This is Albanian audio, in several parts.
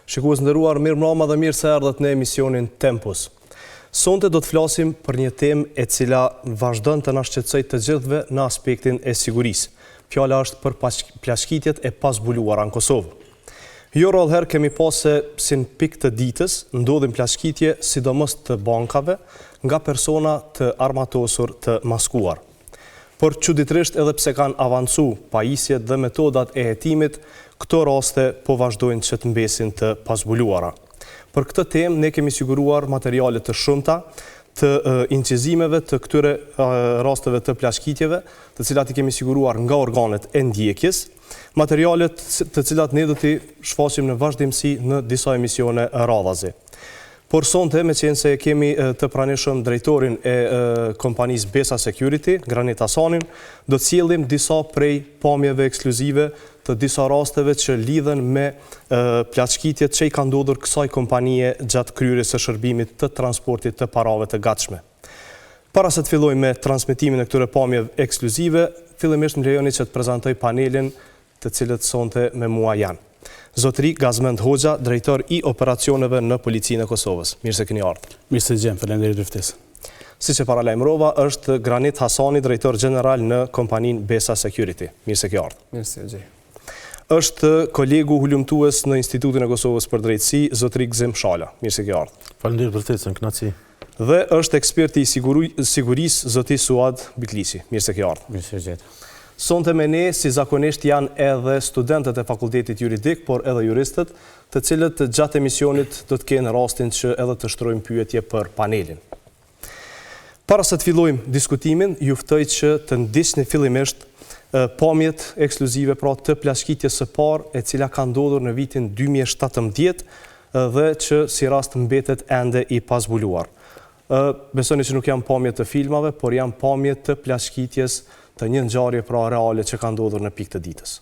Shikues të nderuar, mirëmbrëma dhe mirë se erdhët në emisionin Tempus. Sonte do të flasim për një temë e cila vazhdon të na shqetësojë të gjithëve në aspektin e sigurisë. Fjala është për plaçkitjet e pazbuluara në Kosovë. Jo rrallë herë kemi pa se si në pikë të ditës ndodhin plaçkitje sidomos të bankave nga persona të armatosur të maskuar. Por çuditërisht edhe pse kanë avancu pajisjet dhe metodat e hetimit, këto raste po vazhdojnë që të mbesin të pazbuluara. Për këtë temë ne kemi siguruar materiale të shumta të incizimeve të këtyre rasteve të plaçkitjeve, të cilat i kemi siguruar nga organet e ndjekjes, materiale të cilat ne do t'i shfaqim në vazhdimësi në disa emisione radhazi. Por sonte, meqenëse e kemi të pranishëm drejtorin e kompanisë Besa Security, Granit Hasanin, do të sjellim disa prej pamjeve ekskluzive të disa rasteve që lidhen me plaçkitjet që i kanë ndodhur kësaj kompanie gjatë kryerjes së shërbimit të transportit të parave të gatshme. Para se të fillojmë me transmetimin e këtyre pamjeve ekskluzive, fillimisht më lejoni që të prezantoj panelin të cilët sonte me mua janë. Zotëri Gazmend Hoxha, drejtor i operacioneve në Policinë e Kosovës. Mirë se keni ardhur. Mirë se ju gjej, faleminderit për ftesën. Siç e paralajmërova, është Granit Hasani, drejtor gjeneral në kompaninë Besa Security. Mirë se ke ardhur. Mirë se ju gjej. Është kolegu hulumtues në Institutin e Kosovës për Drejtësi, zotëri Gëzim Shala. Mirë se ke ardhur. Faleminderit për ftesën, kënaqësi. Dhe është eksperti i sigurisë, zoti Suad Bitlisi. Mirë se ke ardhur. Mirë se ju gjeta. Sonte me ne, si zakonisht janë edhe studentët e Fakultetit Juridik, por edhe juristët, të cilët gjatë emisionit do të kenë rastin që edhe të shtrojnë pyetje për panelin. Para se të fillojmë diskutimin, ju ftoj që të ndiqni fillimisht pamjet ekskluzive pra të plaçkitjes së parë e cila ka ndodhur në vitin 2017 dhe që si rast mbetet ende i pazbuluar. Besoni që nuk janë pamje të filmave, por janë pamje të plaçkitjes të një ngjarje pra reale që ka ndodhur në pikë të ditës.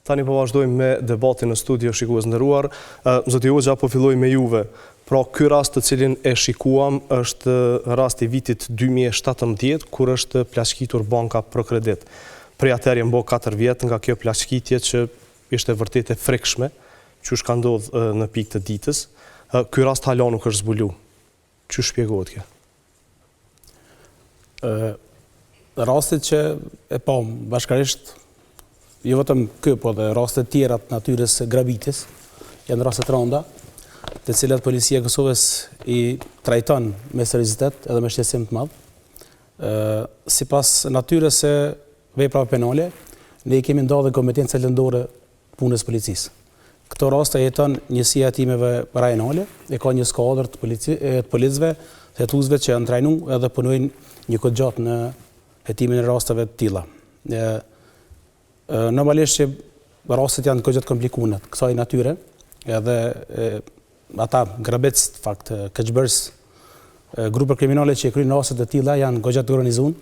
Tani po vazhdojmë me debatin në studio shikues të nderuar. Zoti Hoxha, po filloj me juve. Pra ky rast të cilin e shikuam është rast i vitit 2017 kur është plaçkitur banka ProCredit. Prej atëherë janë bo 4 vjet nga kjo plaçkitje që ishte vërtet e frikshme, qysh ka ndodh në pikë të ditës. Ky rast hala nuk është zbulu. Qysh shpjegohet kjo? Rastet që e pamë bashkarisht, jo vetëm ky, po dhe rastet tjera të natyrës së grabitjes, janë raste të rënda, të cilat policia e Kosovës i trajton me seriozitet edhe me shqetësim të madh. Sipas natyrës së veprave penale, ne i kemi nda dhe kompetencat lëndore punës policisë. Këto raste heton njësia e hetimeve rajonale, e ka një skuadër të polici, të policëve, të hetuesve që janë trajnu edhe punojnë një kohë gjatë në hetimin e rasteve të tilla. E, normalisht që rastet janë goxha të komplikuara të kësaj natyre, edhe e, ata grabitës, në fakt, keqbërës, grupe kriminale që i kryjnë raste të tilla janë goxha të organizuar,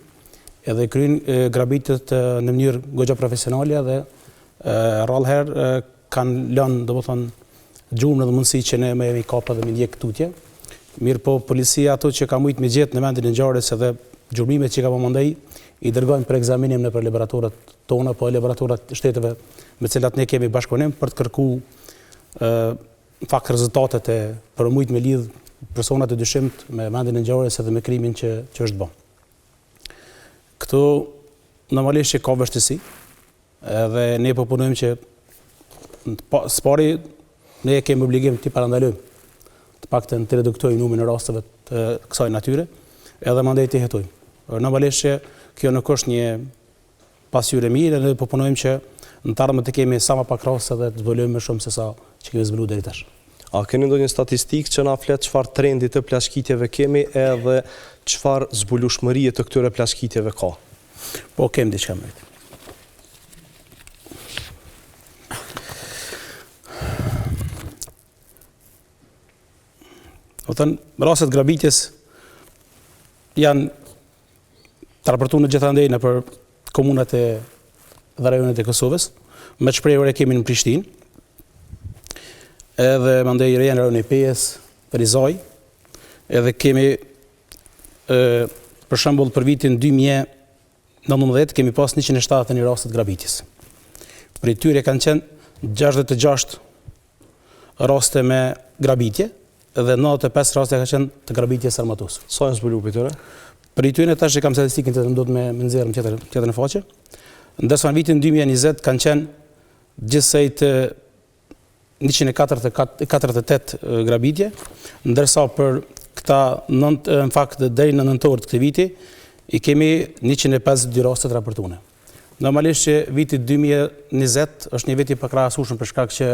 edhe kryjnë grabitjet në mënyrë goxha profesionale dhe rrallëherë kanë lënë, domethënë, gjurmë edhe mundësi që ne me i kap edhe me ndjek tutje. Mirëpo, policia ato që ka mujtë me gjetë në vendin e ngjarjes edhe gjurmimet që ka bo mandej, i dërgojnë për ekzaminim nëpër laboratorët tona, po laboratorët e shteteve me cilat ne kemi bashkëpunim për të kërku në fakt rezultatet e për mujtë me lidh personat e dyshimt me vendin e ngjarjes edhe me krimin që që është bë. Këtu normalisht që ka vështirësi, edhe ne po punojmë që pa, së pari ne e kemi obligim t'i parandalojmë, të paktën të reduktojmë numrin e rasteve të kësaj natyre, edhe mandej t'i hetojmë. Normalisht që kjo nuk është një pasqyrë e mirë edhe po punojmë që në të ardhmen të kemi sa më pak raste dhe të zbulojmë më shumë se sa që kemi zbuluar deri tash. A keni ndonjë statistikë që na flet çfarë trendi të plaçkitjeve kemi edhe çfarë zbulueshmërie të këtyre plaçkitjeve ka? Po kem diçka më vetë. Domethënë, rastet grabitjes janë të raportuar gjithandej nëpër komunat e dhe rajonet e Kosovës, më të shprehur e kemi në Prishtinë, edhe mandej janë rajoni i Pejës, Ferizaj, edhe kemi e, për shembull për vitin 2019 kemi pas 171 raste të grabitjes. Prej tyre kanë qenë 66 raste me grabitje dhe 95 raste kanë qenë të grabitjes armatosur. Sa janë zbuluar prej tyre? Prej tyre tash e kam statistikën të do të me me nxjerrë në tjetër tjetrën faqe. Ndërsa në vitin 2020 kanë qenë gjithsej të 148 grabitje, ndërsa për këta në fakt deri në nëntor të këtij viti i kemi 152 raste të raportuara. Normalisht që viti 2020 është një vit i pakrahasueshëm për shkak që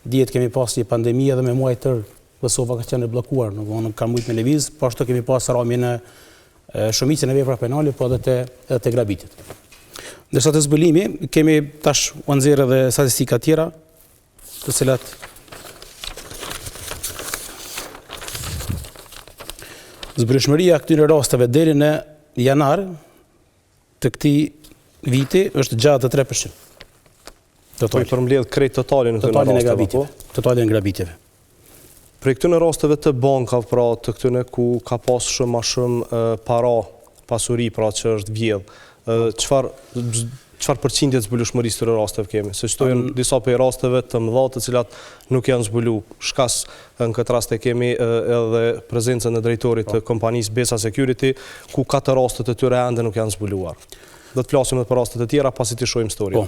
dihet kemi pas një pandemi edhe me muaj tërë Kosova ka qenë e bllokuar, nuk nuk ka mujt me lëviz, po ashtu kemi pas ramje në shumicën e veprave penale, po edhe te edhe te grabitjet. Ndërsa te zbulimi kemi tash u nxjerr edhe statistika tjera, të cilat zbulueshmëria e këtyre rasteve deri në janar të këtij viti është 63%. Total. Po i përmbledh krejt totalin e këtyre totalin e grabitjeve. Po? Totalin e grabitjeve. Prej këtyre rasteve të bankave, pra të këtyre ku ka pas shumë ma shumë para, pasuri pra që është vjedh, çfarë çfarë përqindje të zbulueshmërisë të rasteve kemi? Se qëto janë disa prej rasteve të mëdha të cilat nuk janë zbulu. Shkas në këtë rast e kemi edhe prezencën e drejtorit të po. kompanisë Besa Security, ku katër rastet e tyre ende nuk janë zbuluar. Do të flasim edhe për rastet e tjera pasi t'i shohim storjen. Po.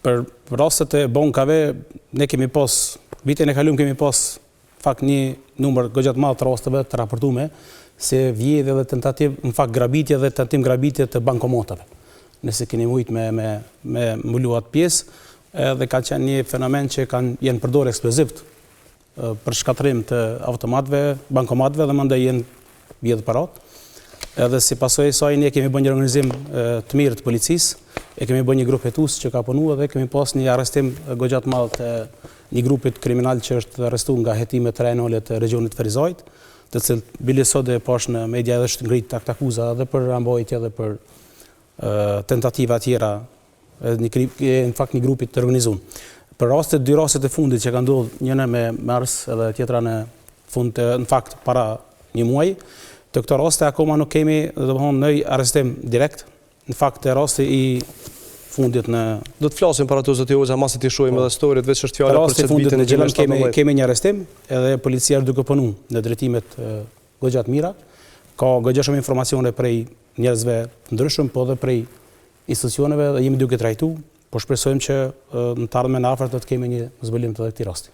Për rastet e bankave ne kemi pas vitin e kaluar kemi pas fakt një numër goxha të madh të rasteve të raportume se vjedhje dhe tentativë, në fakt grabitje dhe tentim grabitje të bankomatave. Nëse keni mujt me me me mbulu atë pjesë, edhe ka qenë një fenomen që kanë janë përdorë eksplozivët për shkatërrim të automatëve, bankomatëve dhe mandej janë vjedhë parat. Edhe si pasojë e saj ne kemi bërë një organizim të mirë të policisë, e kemi bërë një grup hetues që ka punuar dhe kemi pas një arrestim goxha të madh të një grupit kriminal që është arrestuar nga hetimet rajonale të regjionit të Ferizajt, të cilët bile sot e pash në media edhe është ngrit aktakuza edhe për rambajtje edhe për tentativa tjera edhe një krim, në fakt një grupit të organizuar. Për rastet, dy rastet e fundit që kanë ndodhur, njëna me mars edhe tjetra në fund të, në fakt para një muaji, te këto raste akoma nuk kemi, domethënë, ndonjë arrestim direkt. Në fakt, rasti i fundit në Do të flasim për ato zoti Hoxha, masi t'i shohim po. edhe storit, veç është fjala për qët vitin në Gjilan kemi kemi një arrestim, edhe policia është duke punu në drejtimet goxha të mira. Ka goxha shumë informacione prej njerëzve të ndryshëm, po edhe prej institucioneve dhe jemi duke trajtu. Po shpresojmë që në të ardhmen e afërt do të kemi një zbulim të këtij rasti.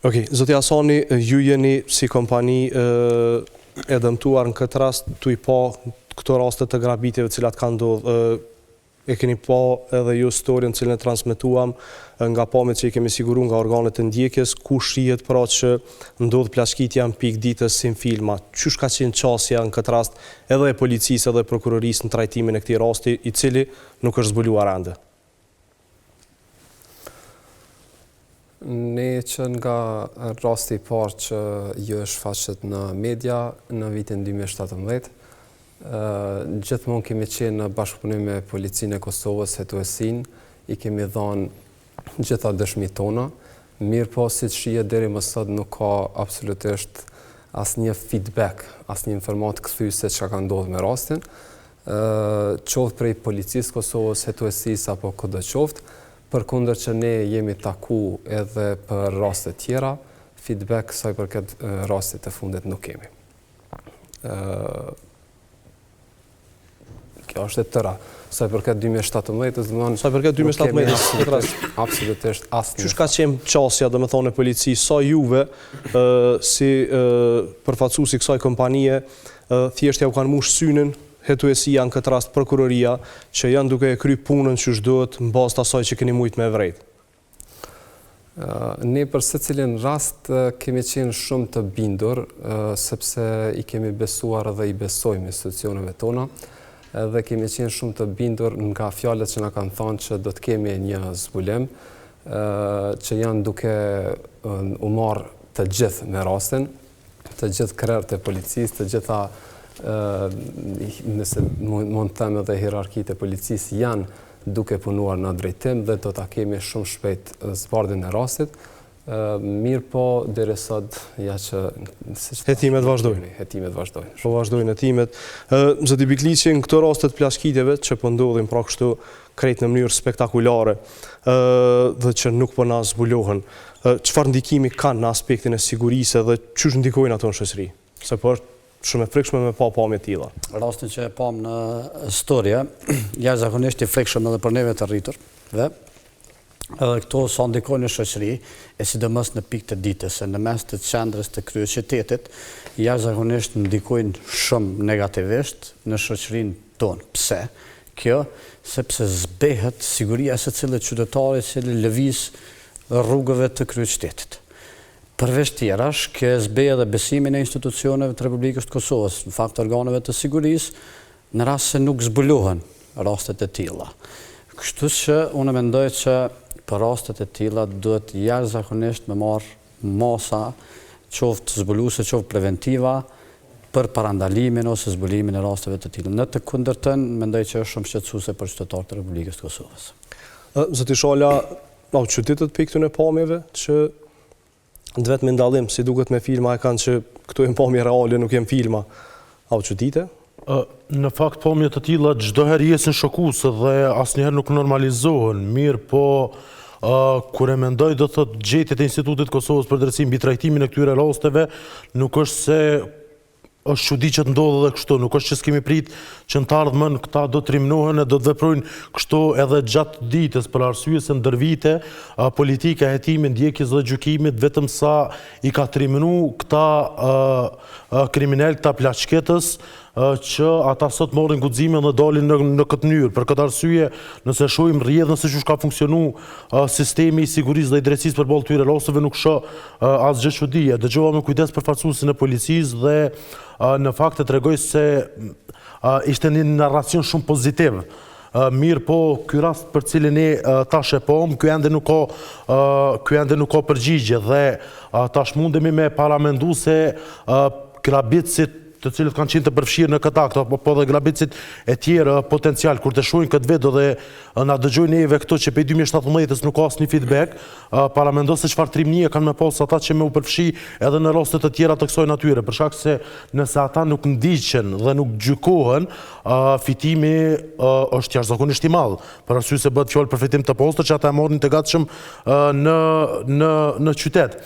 Okej, zoti Hasani, ju jeni si kompani e dëmtuar në këtë rast, tu i pa këto raste të grabitjeve të cilat kanë ndodhur, e keni pa edhe ju storien të cilën e transmetuam nga pamjet që i kemi siguru nga organet e ndjekjes, ku shihet pra që ndodh plaçkitja në pikë ditës si në filma. Qysh ka qenë qasja në këtë rast edhe e policisë edhe e prokurorisë në trajtimin e këtij rasti, i cili nuk është zbuluar ende. Ne që nga rasti i parë që ju e shfaqët në media në vitin 2017, gjithmonë kemi qenë në bashkëpunim me Policinë e Kosovës, hetuesinë, i kemi dhanë gjitha dëshmitë tona, mirëpo siç shihet deri më sot nuk ka absolutisht asnjë feedback, asnjë informatë kthyese çka ka ndodhur me rastin, qoftë prej Policisë së Kosovës, hetuesisë apo kudo qoftë, përkundër që ne jemi taku edhe për raste tjera, feedback sa i përket rastit të fundit nuk kemi. Kjo është e tëra. Sa i përket 2017-ës, domethënë Sa i përket 2017-ës, këtë rast absolutisht asnjë. Qysh ka qenë qasja, domethënë e policisë, sa juve si përfaqësues i kësaj kompanie thjesht ja u kanë mush synin hetuesia në këtë rast prokuroria që janë duke e kry punën qysh duhet në bazë të asaj që keni mujt me vrejt? Ne për secilin rast kemi qenë shumë të bindur, sepse i kemi besuar dhe i besojmë institucioneve tona, dhe kemi qenë shumë të bindur nga fjalët që na kanë thanë që do të kemi një zbulim, që janë duke u marrë të gjithë me rastin, të gjithë krerët e policisë, të gjitha nëse mund të them edhe hierarkitë e policisë janë duke punuar në drejtim dhe do ta kemi shumë shpejt zbardhjen e rastit. Mirëpo, deri sot, ja që... Hetimet vazhdojnë. Hetimet vazhdojnë. Po vazhdojnë hetimet. Zoti Bikliqi, në këto raste të plaçkitjeve që po ndodhin pra kështu krejt në mënyrë spektakulare dhe që nuk po na zbulohen, çfarë ndikimi kanë në aspektin e sigurisë dhe qysh ndikojnë ato në shoqëri? Se po është shumë e frikshme me pa pamje të tilla. Rastin që e pamë në storje, jashtëzakonisht i frikshëm edhe për neve të rritur, dhe edhe këto sa ndikojnë në shoqëri, e sidomos në pikë të ditës, e në mes të qendrës të kryeqytetit, jashtëzakonisht ndikojnë shumë negativisht në shoqërinë tonë. Pse? Kjo, sepse zbehet siguria e secilit qytetar i cili lëviz rrugëve të kryeqytetit. Përveç tjerash, kjo e zbeh edhe besimin e institucioneve të Republikës të Kosovës, në fakt organeve të sigurisë, në rast se nuk zbulohen rastet e tilla. Kështu që unë mendoj që për rastet e tilla duhet jashtëzakonisht me marrë masa, qoftë zbuluese, qoftë preventiva, për parandalimin ose zbulimin e rasteve të tilla. Në të kundërtën, mendoj që është shumë shqetësuese për qytetarët e Republikës të Kosovës. Zoti Shala, A u çuditët prej këtyne pamjeve që të vetmin dallim, si duket me filma e kanë që këto janë pamje reale, nuk janë filma. A u çudite? Në fakt pamje të tilla çdo herë jesin shokuese dhe asnjëherë nuk normalizohen. Mirëpo, kur e mendoj do të thotë gjetjet e Institutit të Kosovës për Drejtësi mbi trajtimin e këtyre rasteve, nuk është se është çudi që të ndodhë edhe kështu, nuk është që s'kemi prit që në të ardhmen këta do të trimnohen e do të veprojnë kështu edhe gjatë ditës, për arsye se ndër vite politika e hetimit, ndjekjes dhe gjykimit vetëm sa i ka trimnu këta kriminelë, këta plaçkitës, që ata sot marrin guximin dhe dalin në, në këtë mënyrë. Për këtë arsye, nëse shohim rrjedhën se qysh ka funksionu sistemi i sigurisë dhe i drejtësisë përballë këtyre rasteve, nuk shoh Asgjë çudi, e dëgjova me kujdes përfaqësuesin e policisë dhe në fakt e tregoi se ishte një narracion shumë pozitiv. Mirëpo, ky rast për cilin ne tash e pamë, ky ende nuk ka ky ende nuk ka përgjigje dhe tash mundemi me paramendu se grabitësit. të cilët kanë qenë të përfshirë në këtë akt, apo po dhe grabitësit e tjerë potencial, kur të shohin këtë video dhe na dëgjojnë neve këtu që prej 2017-ës nuk ka asnjë feedback, paramendo se çfarë trimnie kanë me pas ata që me u përfshi edhe në raste të tjera të kësaj natyre, për shkak se nëse ata nuk ndiqen dhe nuk gjykohen, fitimi është jashtëzakonisht i madh, për arsye se bëhet fjalë për fitim të pastër që ata e marrin të gatshëm në në në qytet.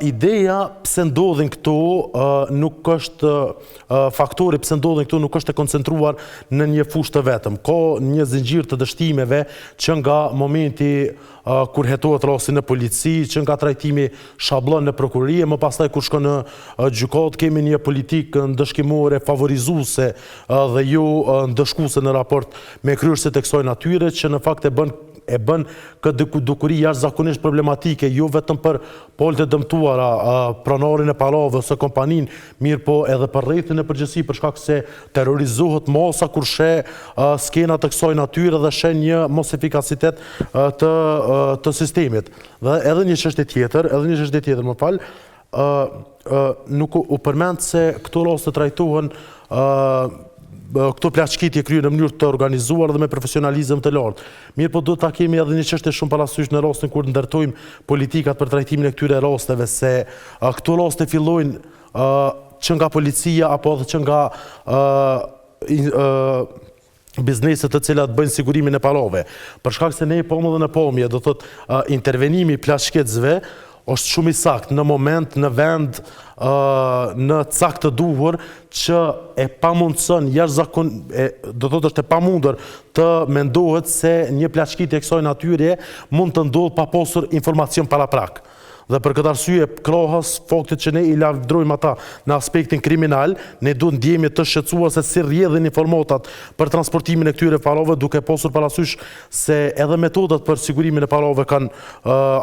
Ideja pse ndodhin këto nuk është faktori pse ndodhin këto nuk është e koncentruar në një fushë të vetëm. Ka një zinxhir të dështimeve që nga momenti kur hetohet rasti në polici, që nga trajtimi shabllon në prokurori e më pastaj kur shkon në gjykatë kemi një politikë ndëshkimore favorizuese dhe jo ndëshkuese në raport me kryerësit e kësaj natyre që në fakt e bën e bën këtë dukuri jashtëzakonisht problematike, jo vetëm për palët e dëmtuara, pronarin e parave ose kompaninë, mirëpo edhe për rrethin në përgjithësi, për shkak se terrorizohet masa kur sheh skena të kësaj natyre dhe sheh një mosefikasitet të të sistemit. Dhe edhe një çështje tjetër, edhe një çështje tjetër, më fal, nuk u përmend se këto raste trajtohen këto plaçkitje kryhen në mënyrë të organizuar dhe me profesionalizëm të lartë. Mirëpo duhet ta kemi edhe një çështje shumë parasysh në rastin kur ndërtojmë politikat për trajtimin e këtyre rasteve, se këto raste fillojnë që nga policia apo edhe që nga bizneset të cilat bëjnë sigurimin e parave. Për shkak se ne e pamë edhe në pamje, do thotë intervenimi i plaçkitësve është shumë i saktë në moment, në vend, në cak të duhur që e pamundëson jashtëzakon do thotë është e pamundur të mendohet se një plaçkitje e kësaj natyre mund të ndodhë pa pasur informacion paraprak. Dhe për këtë arsye, krahas faktit që ne i lavdërojmë ata në aspektin kriminal, ne duhet ndjehemi të shqetësuar se si rrjedhin informatat për transportimin e këtyre parave, duke pasur parasysh se edhe metodat për sigurimin e parave kanë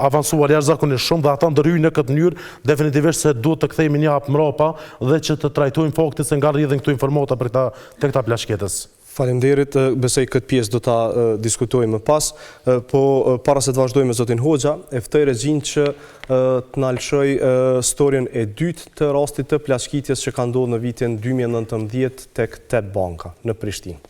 avancuar jashtëzakonisht shumë dhe ata ndërhyjnë në këtë mënyrë, definitivisht se duhet të kthehemi një hap mbrapa dhe që të trajtojmë faktin se nga rrjedhin këto informata për këta te këta plaçkitës. Faleminderit, besoj këtë pjesë do ta diskutojmë më pas, po para se të vazhdojmë me zotin Hoxha, e ftoj regjinë që të na lëshojë storjen e dytë të rastit të plaçkitjes që ka ndodhur në vitin 2019 tek TEB Banka në Prishtinë.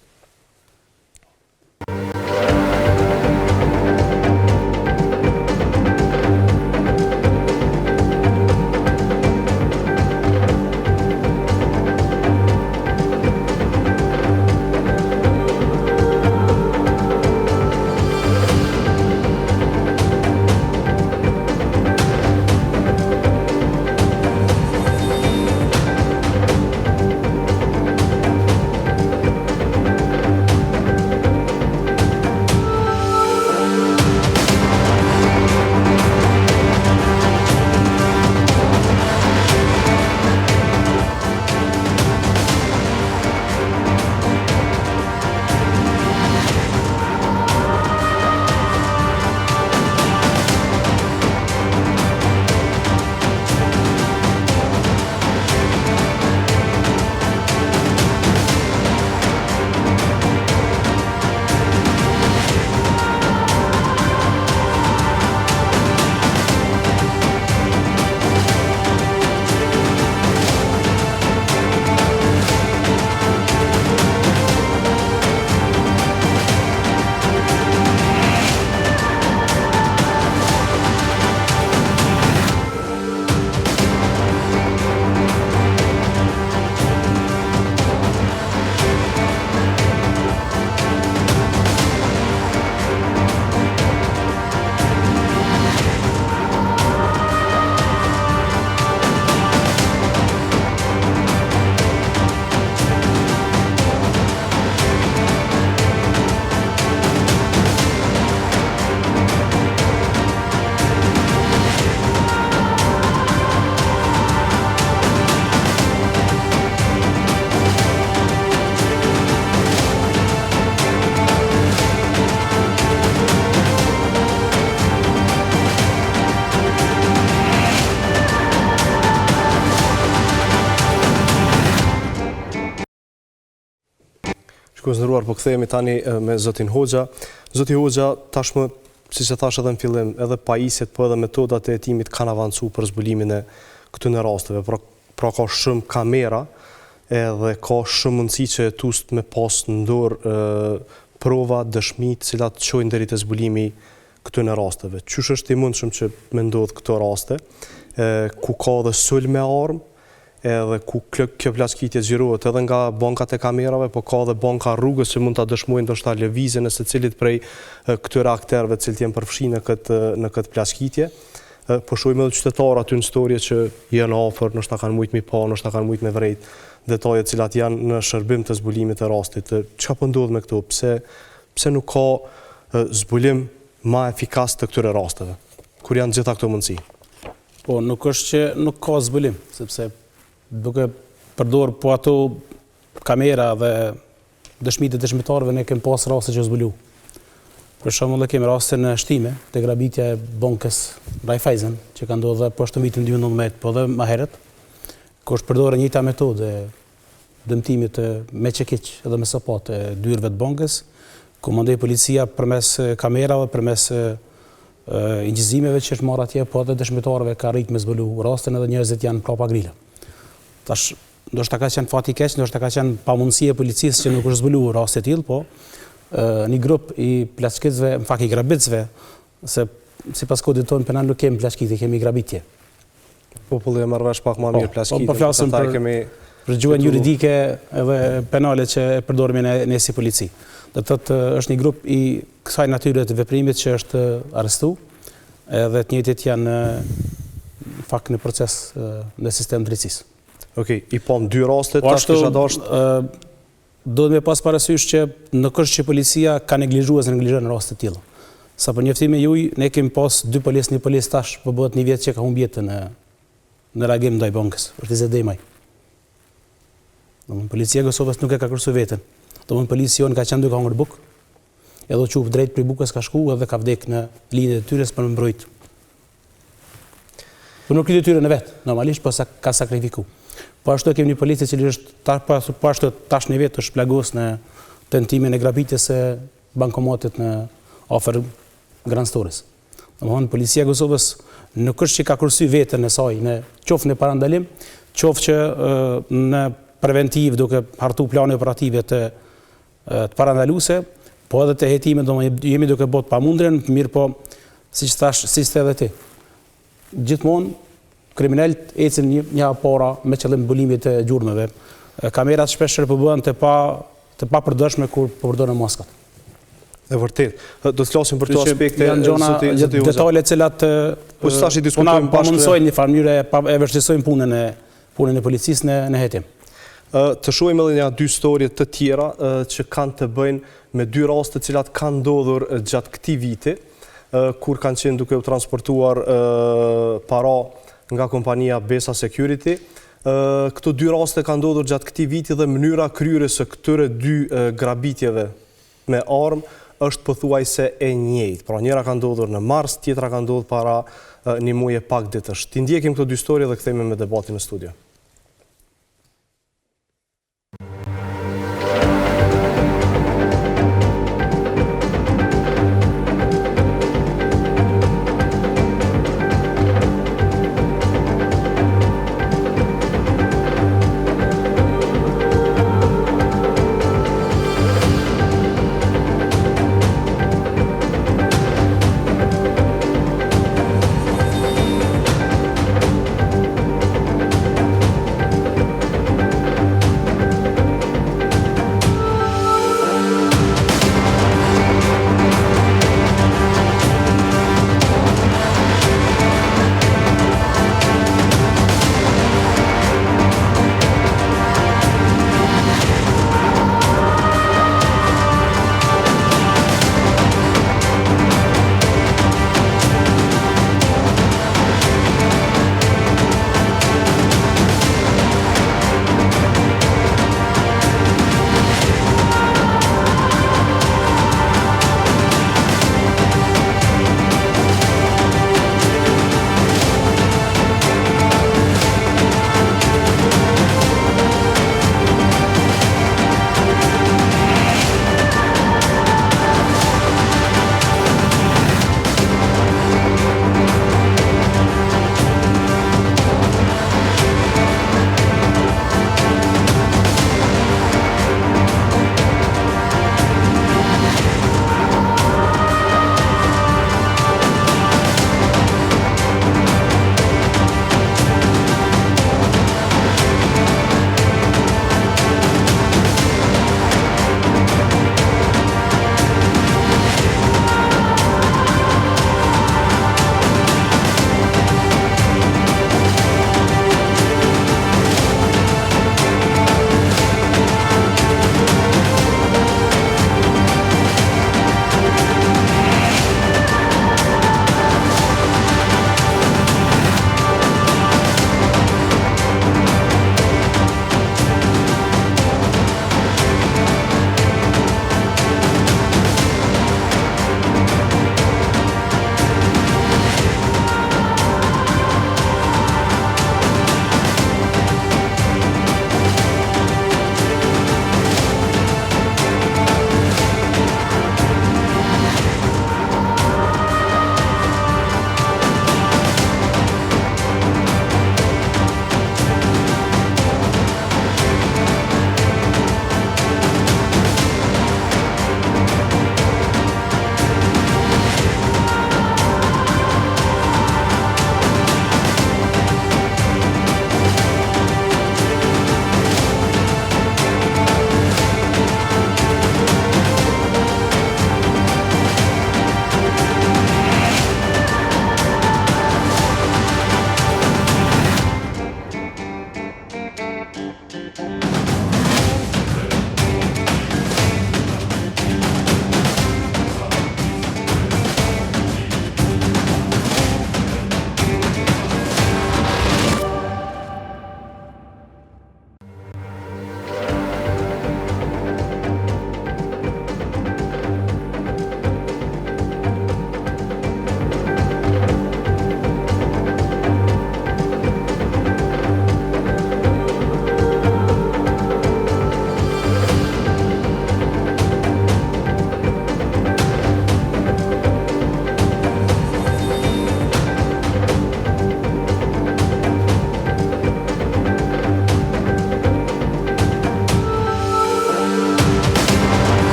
Shikues të nderuar, po kthehemi tani me zotin Hoxha. Zoti Hoxha, tashmë, siç e thashë edhe në fillim, edhe pajisjet, po edhe metodat e hetimit kanë avancu për zbulimin e këtyre rasteve. Pra, pra ka shumë kamera. Edhe ka shumë mundësi që hetuesit me pas në dorë prova, dëshmi të cilat çojnë deri te zbulimi i këtyre rasteve. Qysh është i mundshëm që me ndodh këto raste, ku ka edhe sulm me armë, edhe ku kjo plaçkitje xhirohet edhe nga bankat e kamerave, po ka edhe banka rrugës që mund ta dëshmojnë ndoshta lëvizjen e secilit prej këtyre akterëve të cilët janë përfshi në këtë në këtë plaçkitje. Po shohim edhe qytetarë aty në storje që janë afër, ndoshta kanë mujt mi pa, ndoshta kanë mujt me vrejt detaje të cilat janë në shërbim të zbulimit të rastit. Çka po ndodh me këto? Pse pse nuk ka zbulim ma efikas të këtyre rasteve? Kur janë gjitha këto mundësi? Po, nuk është që nuk ka zbulim, sepse duke përdor po ato kamera dhe dëshmitë e dëshmitarëve ne kemi pas raste që zbulu. Për shembull, e kemi rastin në Shtime, te grabitja e bankës Raiffeisen, që ka ndodhur po ashtu në vitin 2019, po dhe më herët, ku është përdorur e njëjta metodë e dëmtimit të me çekiç dhe me sopatë e dyerve të bankës, ku mandej policia përmes kamerave, përmes incizimeve që është marrë atje, po edhe dëshmitarëve ka arrit me zbulu rastin edhe njerëzit janë prapa grila. Tash, ndoshta ka qenë fati i keq, ndoshta ka qenë pamundësi e policisë që nuk është zbulu rasti i tillë, po një grup i plaçkitësve, në fakt i grabitësve, se sipas kodit tonë penal nuk kemi plaçkitje, kemi grabitje. Populli e merr vesh pak ma mirë plaçkitjen. Po, po flasim për, kemi për gjuhën juridike edhe penale që e përdorim ne, ne si polici. Do të thotë është një grup i kësaj natyre të veprimit që është arrestu, edhe të njëjtit janë në fakt në proces në sistem drejtësisë. Okej, i pam dy raste, po tash kisha dashtë Duhet me pas parasysh që nuk është që policia ka neglizhuar ose neglizhon raste të tilla. Sa për njoftimin juaj, ne kemi pas dy policë, një polic tash po bëhet një vjet që ka humb jetën në në reagim ndaj bankës, është Izet Demaj. Domthon policia e Kosovës nuk e ka kursu veten. Domthon polici jonë ka qenë duke hangër bukë, edhe u çu drejt prej bukës ka shku edhe ka vdek në linjë të detyrës për me mbrojt. Po nuk kry detyrën e vet, normalisht po sa ka sakrifiku. Po ashtu e kemi një polic i cili është ta, po, po ashtu tash një vjet është plagos në tentimin e grabitjes së bankomatit në afër Grand Stores. Domthon policia e Kosovës nuk është që ka kursy veten e saj në qoftë në parandalim, qoftë që në preventiv duke hartu plane operative të të parandaluese, po edhe të hetimit, domethënë jemi duke bo të pamundurën, mirëpo siç thash, siç the edhe ti. Gjithmonë kriminelët ecin një, një hap para me qëllim mbulimit të gjurmëve. Kamerat shpesh herë po bëhen të pa të papërdorshme kur po përdoren maskat. E vërtet. Do të flasim për këto aspekte janë gjona, zoti detale të cilat po tash i diskutojmë bashkë. Po mundësojnë një farë mënyre e vështirësojnë punën e punën e policisë në në hetim. Të shohim edhe nja dy storje të tjera që kanë të bëjnë me dy raste të cilat kanë ndodhur gjatë këtij viti, kur kanë qenë duke u transportuar para nga kompania Besa Security. Këto dy raste kanë ndodhur gjatë këtij viti dhe mënyra e kryerjes së këtyre dy grabitjeve me armë është pothuajse e njëjtë. Pra njëra ka ndodhur në mars, tjetra ka ndodhur para një muaj e pak ditësh. T'i ndjekim këto dy storje dhe kthehemi me debatin në studio.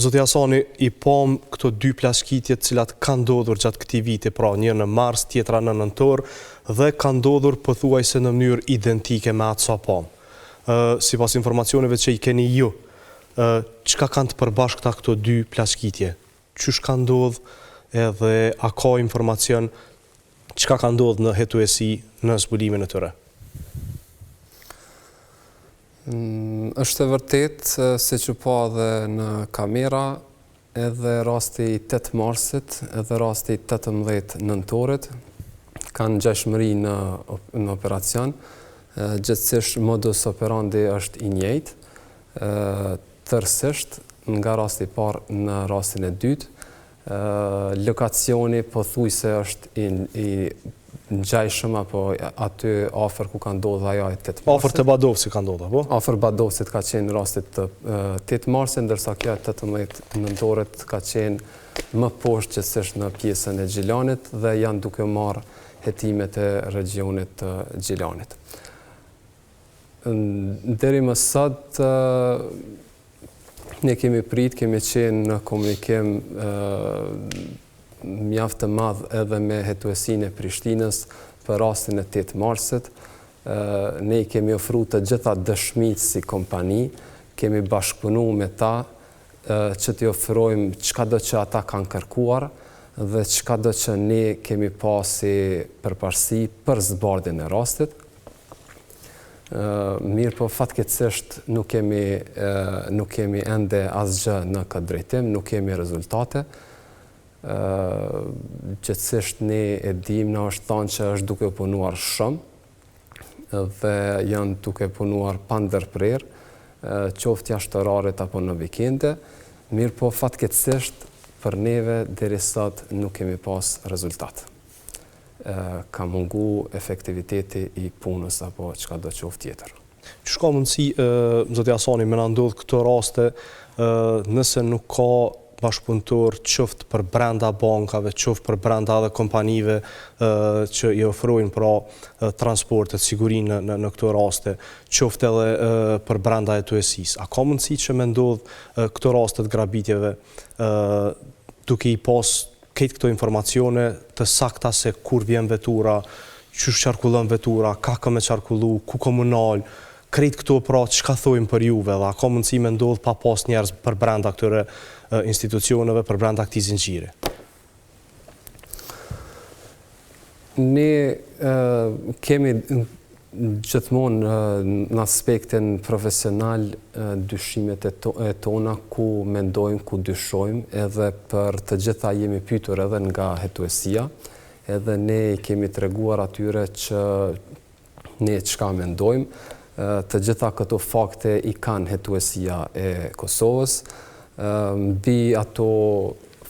Zoti Hasani, i pamë këto dy plaçkitje të cilat kanë ndodhur gjatë këtij viti, pra një në mars, tjetra në nëntor, dhe kanë ndodhur pothuajse në mënyrë identike me atë sa pamë. Sipas informacioneve që i keni ju, çka kanë të përbashkëta këto dy plaçkitje? Qysh ka ndodhë edhe a ka informacion çka ka ndodhë në hetuesi në zbulimin e tyre? Është e vërtetë, siç u pa edhe në kamera, edhe rasti i 8 marsit, edhe rasti i 18 nëntorit, kanë ngjashmëri në, në operacion, gjithsesi modus operandi është i njëjtë, tërësisht nga rasti i parë në rastin e dytë, Lokacioni pothuajse është i i ngjajshëm apo aty afër ku ka ndodhur ajo e 8 marsit. Afër te Badovcit ka ndodhur, apo? Afër Badovcit ka qenë rasti të 8 marsit, ndërsa kjo e 18 nëntorit ka qenë më poshtë gjithsesi në pjesën e Gjilanit dhe janë duke marrë hetimet e regjionit të Gjilanit. Deri më sot, ne kemi prit, kemi qenë në komunikim mjaft të madh edhe me hetuesinë e Prishtinës për rastin e 8 marsit. Ne i kemi ofru të gjitha dëshmitë si kompani, kemi bashkëpunu me ta që t'i ofrojmë çkado që ata kanë kërkuar dhe çkado që ne kemi pa si përparësi për zbardhjen e rastit. Mirëpo, fatkeqësisht nuk kemi, nuk kemi ende asgjë në këtë drejtim, nuk kemi rezultate. Gjithsesi ne e dim, na është thanë që është duke punuar shumë dhe janë duke punuar pa ndërprerë, qoftë jashtë orarit apo në vikende, mirëpo fatkeqësisht për neve deri sot nuk kemi pas rezultat. ka mungu efektiviteti i punës apo çkado qoftë tjetër. Qysh ka mundësi, zoti Hasani, me na ndodhë këto raste, nëse nuk ka bashkëpunëtor qoftë përbrenda bankave, qoftë përbrenda edhe kompanive që i ofrojnë pra transportet, sigurinë në, në këto raste, qoftë edhe përbrenda hetuesisë. A ka mundësi që me ndodhë këto raste të grabitjeve duke i pas krejt këto informacione të sakta se kur vjen vetura, qysh qarkullon vetura, ka ka me qarkullu, ku ka m'u nal, krejt këto pra çka thojnë për juve dhe a ka mundësi me ndodh pa pas njerëz përbrenda këtyre institucioneve, përbrenda këtij zinxhiri? Ne kemi gjithmonë në aspektin profesional dyshimet e tona ku mendojmë, ku dyshojmë, edhe për të gjitha jemi pyetur edhe nga hetuesia, edhe ne i kemi treguar atyre që ne çka mendojmë. Të gjitha këto fakte i kanë hetuesia e Kosovës. Mbi ato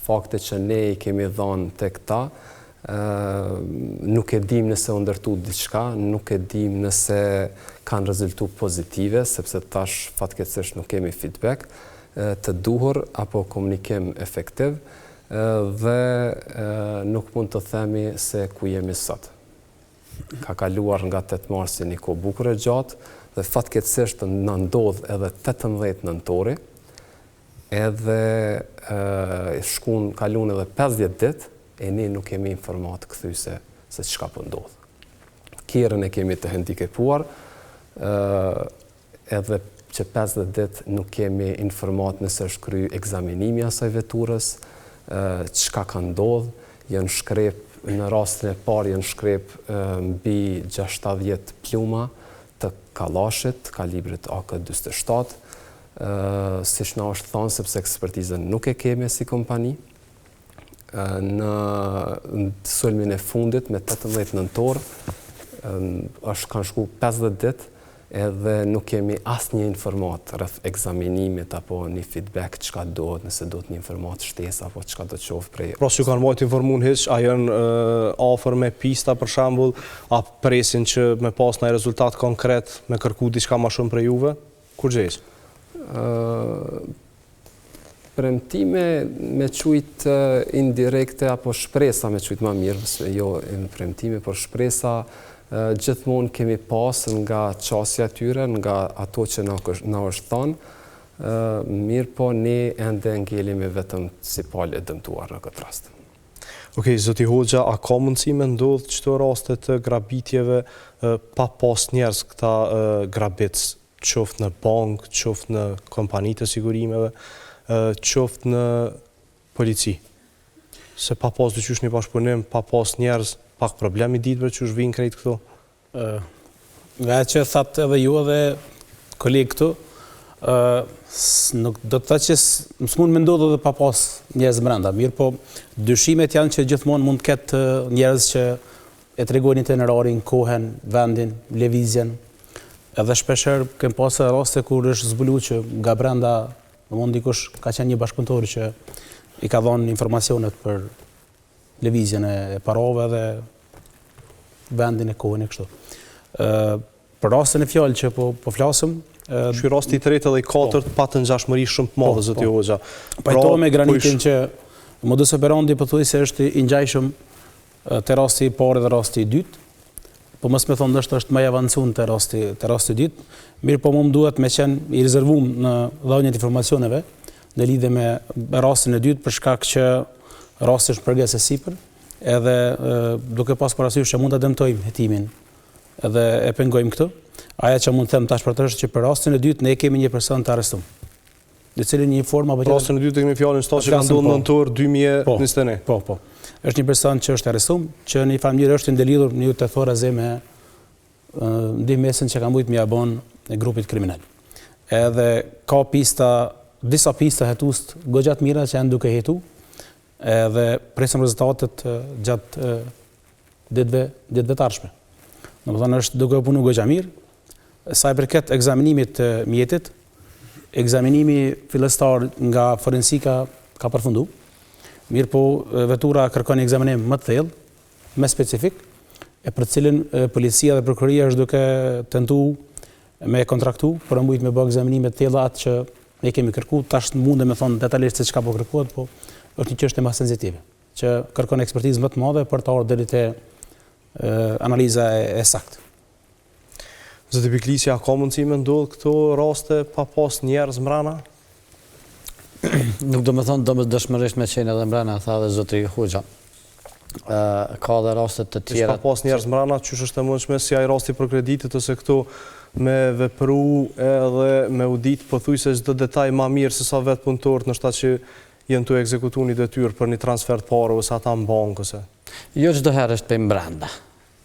fakte që ne i kemi dhanë tek ta, nuk e dim nëse u ndërtu diçka, nuk e dim nëse kanë rezultu pozitive, sepse tash fatkeqësisht nuk kemi feedback të duhur apo komunikim efektiv dhe nuk mund të themi se ku jemi sot. Ka kaluar nga 8 marsi një kohë bukur e gjatë dhe fatkeqësisht na ndodh edhe 18 nëntori, edhe shkun kalun edhe 50 ditë e ne nuk kemi informatë kthyse se çka po ndodh. Kerrin e kemi të hendikepuar, edhe që 50 ditë nuk kemi informatë nëse është kry ekzaminimi i asaj veturës, çka ka ndodh, janë shkrep, në rastin e parë janë shkrep mbi 60 pluma të kallashit, kalibrit AK-47, siç na është thanë, sepse ekspertizën nuk e kemi si kompani, në sulmin e fundit me 18 nëntor, është kanë shku 50 ditë, edhe nuk kemi asnjë informatë rreth ekzaminimit apo një feedback çka duhet, nëse duhet një informatë shtesë apo çka do qoftë prej... Pra s'ju kanë majtë informun hiç, a janë afër me pista për shembull, a presin që me pas naj rezultat konkret, me kërku diçka ma shumë prej juve? Kur gjejës? Premtime me qujt indirekte apo shpresa me qujt ma mirë, jo premtime, por shpresa gjithmonë kemi pas nga qasja e tyre, nga ato që na është thanë. Mirëpo ne ende ngelemi vetëm si palë e dëmtuar në këtë rast. Okej, zoti Hoxha, a ka mundësi me ndodhë qëto raste të grabitjeve pa pas njerëz këta grabitës, qoftë në bankë, qoftë në kompani të sigurimeve, qoftë në polici? Se pa pas diqysh një bashkëpunim, pa pas njerëz, pak problem i ditë bre qysh vijnë krejt këto? Nga ajo që thatë edhe ju edhe kolegë këtu, nuk do të thotë që s'mund me ndodhë edhe pa pas njerëz brenda, mirëpo dyshimet janë që gjithmonë mund të ketë njerëz që e tregojnë itinerarin, kohën, vendin, lëvizjen. Edhe shpeshherë kem pasë raste kur është zbulu që nga brenda, domethënë dikush ka qenë një bashkëpunëtor që i ka dhënë informacionet për lëvizjen e parave dhe vendin e kohën e kështu. Ë për rastin në fjalë që po po flasim, Ky rasti i tretë dhe i katërt po. patën ngjashmëri shumë të madhe po, zoti po. Hoxha. Pra, Pajtohem me Granitin po që modus operandi pothuajse është i ngjashëm te rasti i parë dhe rasti i dytë. Po mos me thonë ndoshta është më i avancuar te rasti te rasti i dytë. Mirëpo mu më duhet me qenë i rezervum në dhënie të informacioneve në lidhje me rastin e dytë për shkak që rasti është në progres e sipër, edhe duke pas parasysh që mund ta dëmtojmë hetimin edhe e pengojmë këtë. Ajo që mund të them tash për tash është që për rastin e dytë ne kemi një person të arrestuar. Në cilin një formë apo tjetër. Rastin e dytë kemi fjalën sa që ka ndodhur në nëntor 2021. Po, po. Është një person që është arrestuar, që në një farë mënyrë është i ndërlidhur në të tërthorazi me ndihmesën që ka mujt me ia bon grupit kriminal. Edhe ka pista, disa pista hetues goxha të mira që janë duke hetu, edhe presim rezultatet gjatë ditëve, ditëve të ardhshme. Domethënë është duke u punu goxha mirë. Sa i përket ekzaminimit të mjetit, ekzaminimi fillestar nga forensika ka përfundu. Mirëpo, vetura kërkon një ekzaminim më të thellë, më specifik, e për të cilin policia dhe prokuroria është duke tentu me kontraktu, për me mujt me bë ekzaminime të thella atë që ne kemi kërku, tash s'mundem me thonë detalisht se çka po kërkohet, po është një çështje më sensitive, që kërkon ekspertizë më të madhe për të ardhur deri te analiza e, e saktë. Zoti Bikliqi, a ka mundësi me ndodhë këto raste pa pas njerëz mrena? Nuk do me thonë domosdoshmërisht me qenë edhe mrena, tha edhe zoti Hoxha. Ka edhe raste të tjera. Pa pas njerëz mrena, qysh është e mundshme si ai rasti për kreditit ose këto me vepru edhe me u ditë pothuajse çdo detaj ma mirë se sa vetë punëtorët ndoshta që janë tu ekzekutu një detyrë për një transfer të parave ose ata në bankë ose. Jo çdo herë është prej mbrenda.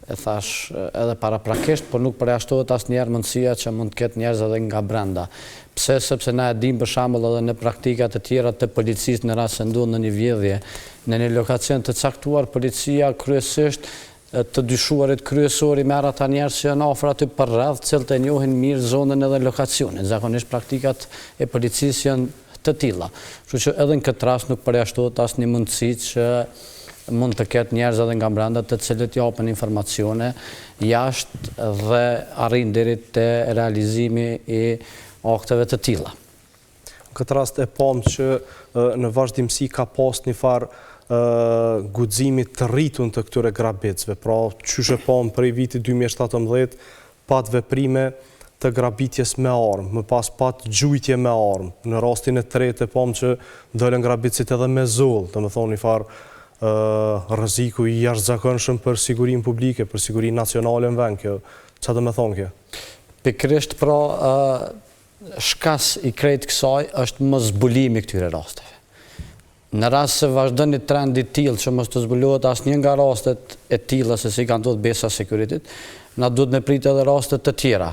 E thashë edhe paraprakisht, por nuk përjashtohet asnjëherë mundësia që mund të ketë njerëz edhe nga brenda. Pse? Sepse na e dimë për shembull edhe në praktika të tjera të policisë në rast se ndodh ndonjë vjedhje në një lokacion të caktuar, policia kryesisht të dyshuarit kryesorë i merr ata njerëz që janë afër aty përreth, të cilët e njohin mirë zonën edhe lokacionin. Zakonisht praktikat e policisë janë të tilla. Kështu që edhe në këtë rast nuk përjashtohet asnjë mundësi që mund të ketë njerëz edhe nga brenda të cilët japin informacione jashtë dhe arrijnë deri te realizimi i akteve të tilla. Në këtë rast e pamë që në vazhdimësi ka pas një farë guximi të rritun të këtyre grabitësve. Pra, qysh e pamë prej vitit 2017, pat veprime të grabitjes me armë, më pas pat gjujtje me armë, në rastin e tretë e pamë që dolën grabitësit edhe me zollë, domethonë një farë rreziku i jashtëzakonshëm për sigurinë publike, për sigurinë nacionale në vend kjo. Ça do me thonë kjo? Pikërisht pra shkas i krejt kësaj është moszbulimi i këtyre rasteve. Në rast se vazhdon një trend i tillë që mos të zbulohet asnjë nga rastet e tilla se si ka ndodhur Besa Security-t, na duhet me pritë edhe raste të tjera.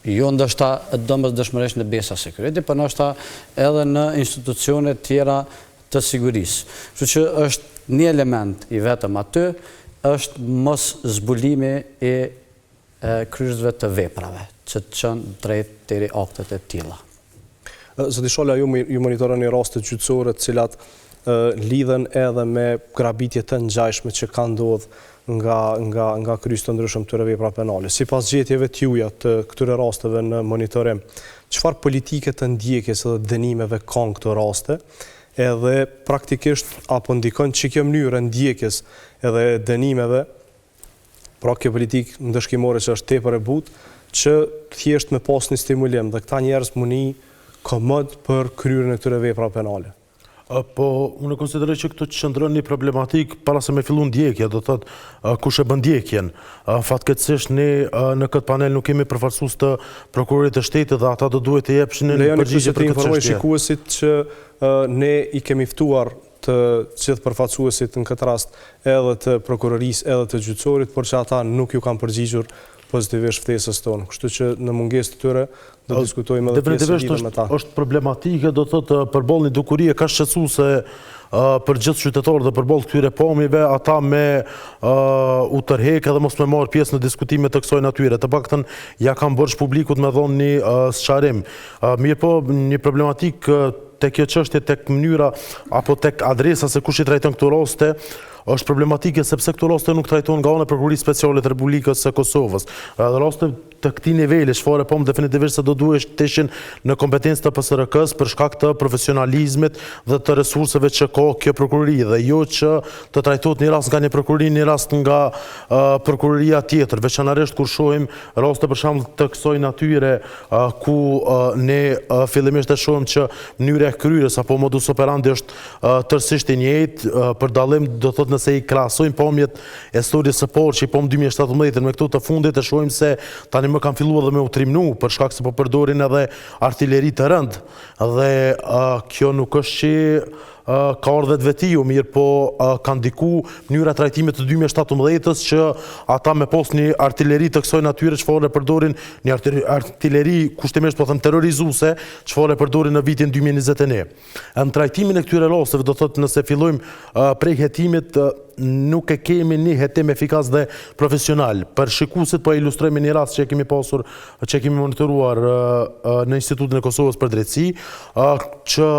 Jo ndoshta domosdoshmërisht në Besa Security, por ndoshta edhe në institucione tjera të sigurisë. Kështu që është një element i vetëm aty, është moszbulimi i kryerësve të veprave, që të çon drejt deri aktet e tilla. Zoti Shala, ju ju monitoroni rastet gjyqësore të cilat lidhen edhe me grabitje të ngjashme që kanë ndodhur nga nga nga kryes të ndryshëm të këtyre veprave penale. Sipas gjetjeve të juaja të këtyre rasteve në monitorim, çfarë politike të ndjekjes edhe dënimeve kanë këto raste? Edhe praktikisht a po ndikon që kjo mënyrë e ndjekjes edhe dënimeve Pra kjo politikë ndëshkimore që është tepër e butë, që thjesht me pas një stimulim dhe këta njerëz m'u ni komod për kryerjen e këtyre veprave penale. Po, unë e konsideroj që këtu qëndron një problematikë para se me fillu ndjekja, do thotë kush e bën ndjekjen. Fatkeqësisht ne në këtë panel nuk kemi përfaqësues të prokurorit të shtetit dhe ata do duhet të jepshin një përgjigje për këtë çështje. Lejoni të informoj shikuesit që ne i kemi ftuar të gjithë përfaqësuesit në këtë rast edhe të prokurorisë edhe të gjyqësorit, por që ata nuk iu kanë përgjigjur pozitivisht ftesës tonë. Kështu që në mungesë të tyre do të diskutojmë edhe pjesën lidhur me ta. Definitivisht është problematike, do të thotë përballë një dukurie kaq shqetësuese për gjithë qytetarët dhe përballë këtyre pamjeve, ata me u tërhek edhe mos me marrë pjesë në diskutime të kësaj natyre. Të paktën ia kanë borxh publikut me dhonë një sqarim. Mirëpo, një problematikë te kjo çështje tek mënyra apo tek adresa se kush i trajton këto raste, është problematike sepse këto raste nuk trajtohen nga ana e Prokurorisë Speciale të Republikës së Kosovës. Edhe raste të këtij niveli, çfarë e pamë definitivisht se do duhej të ishin në kompetencë të PSRK-së për shkak të profesionalizmit dhe të resurseve që ka kjo prokurori dhe jo që të trajtohet një rast nga një prokurori, një rast nga prokuroria tjetër, veçanërisht kur shohim raste për shembull të kësaj natyre ku ne fillimisht e shohim që mënyra e kryerjes apo modus operandi është tërësisht i njëjtë, për dallim do thotë nëse i krahasojmë pamjet e storjes së parë që i pamë 2017 me këto të fundit e shohim se tani më kanë filluar edhe me u trimnu për shkak se po përdorin edhe artileri të rëndë dhe kjo nuk është që ka ardhë vetvetiu, mirëpo ka ndiku mënyra e trajtimit të 2017-ës që ata me pos një artileri të kësaj natyre çfarë e përdorin një artileri kushtimisht po them terrorizuese çfarë e përdorin në vitin 2021. Në trajtimin e këtyre rasteve, do thotë nëse fillojmë prej hetimit, nuk e kemi një hetim efikas dhe profesional. Për shikuesit po e ilustroj me një rast që e kemi pasur, që e kemi monitoruar në Institutin e Kosovës për Drejtësi, që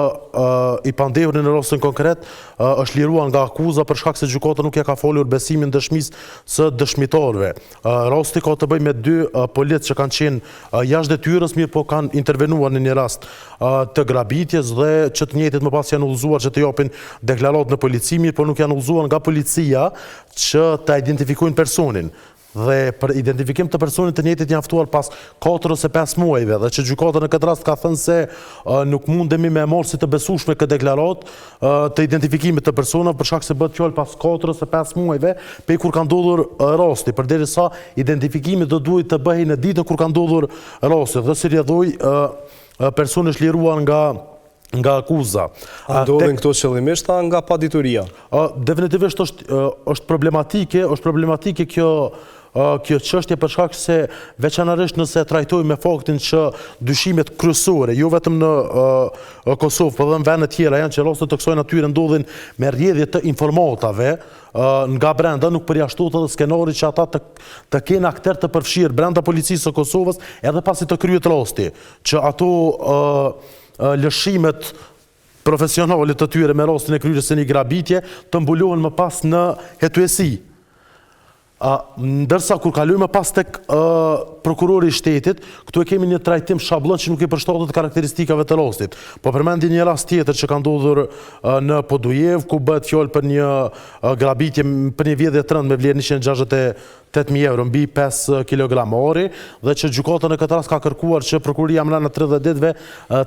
i pandehuri në rastin konkret është liruar nga akuza për shkak se gjykata nuk ia ka falur besimin dëshmisë së dëshmitarëve. Rasti ka të bëjë me dy policë që kanë qenë jashtë detyrës, mirëpo kanë intervenuar në një rast të grabitjes dhe që të njëjtit më pas janë udhëzuar që të japin deklaratë në polici, mirëpo nuk janë udhëzuar nga policia që ta identifikojnë personin. Dhe për identifikim të personit të njëjtit janë ftuar pas 4 ose 5 muajve dhe që gjykata në këtë rast ka thënë se nuk mundemi me marrë si të besueshme këtë deklaratë të identifikimit të personave për shkak se bëhet fjalë pas 4 ose 5 muajve prej kur ka ndodhur rasti, përderisa identifikimi do duhej të bëhej në ditën kur ka ndodhur rasti dhe si rrjedhojë personi është liruar nga nga akuza. A ndodhin këto qëllimisht a nga padituria? Definitivisht është është problematike, është problematike kjo kjo çështje për shkak se veçanërisht nëse e trajtojmë me faktin që dyshimet kryesore, jo vetëm në Kosovë, por edhe në vende tjera janë që raste të kësaj natyre ndodhin me rrjedhje të informatave nga brenda, nuk përjashtohet edhe skenari që ata të të kenë akterë të përfshirë brenda policisë së Kosovës edhe pasi të kryhet rasti, që ato lëshimet profesionale të tyre me rastin e kryerjes së një grabitje të mbulohen më pas në hetuesi. Ndërsa kur kalojmë më pas tek prokurori i shtetit, këtu e kemi një trajtim shabllon që nuk i përshtatet karakteristikave të rastit. Po përmendi një rast tjetër që ka ndodhur në Podujevë, ku bëhet fjalë për një grabitje, për një vjedhje të rëndë me vlerë 168.000 euro, mbi 5 kg ari, dhe që gjykata në këtë rast ka kërkuar që prokuroria mrena 30 ditëve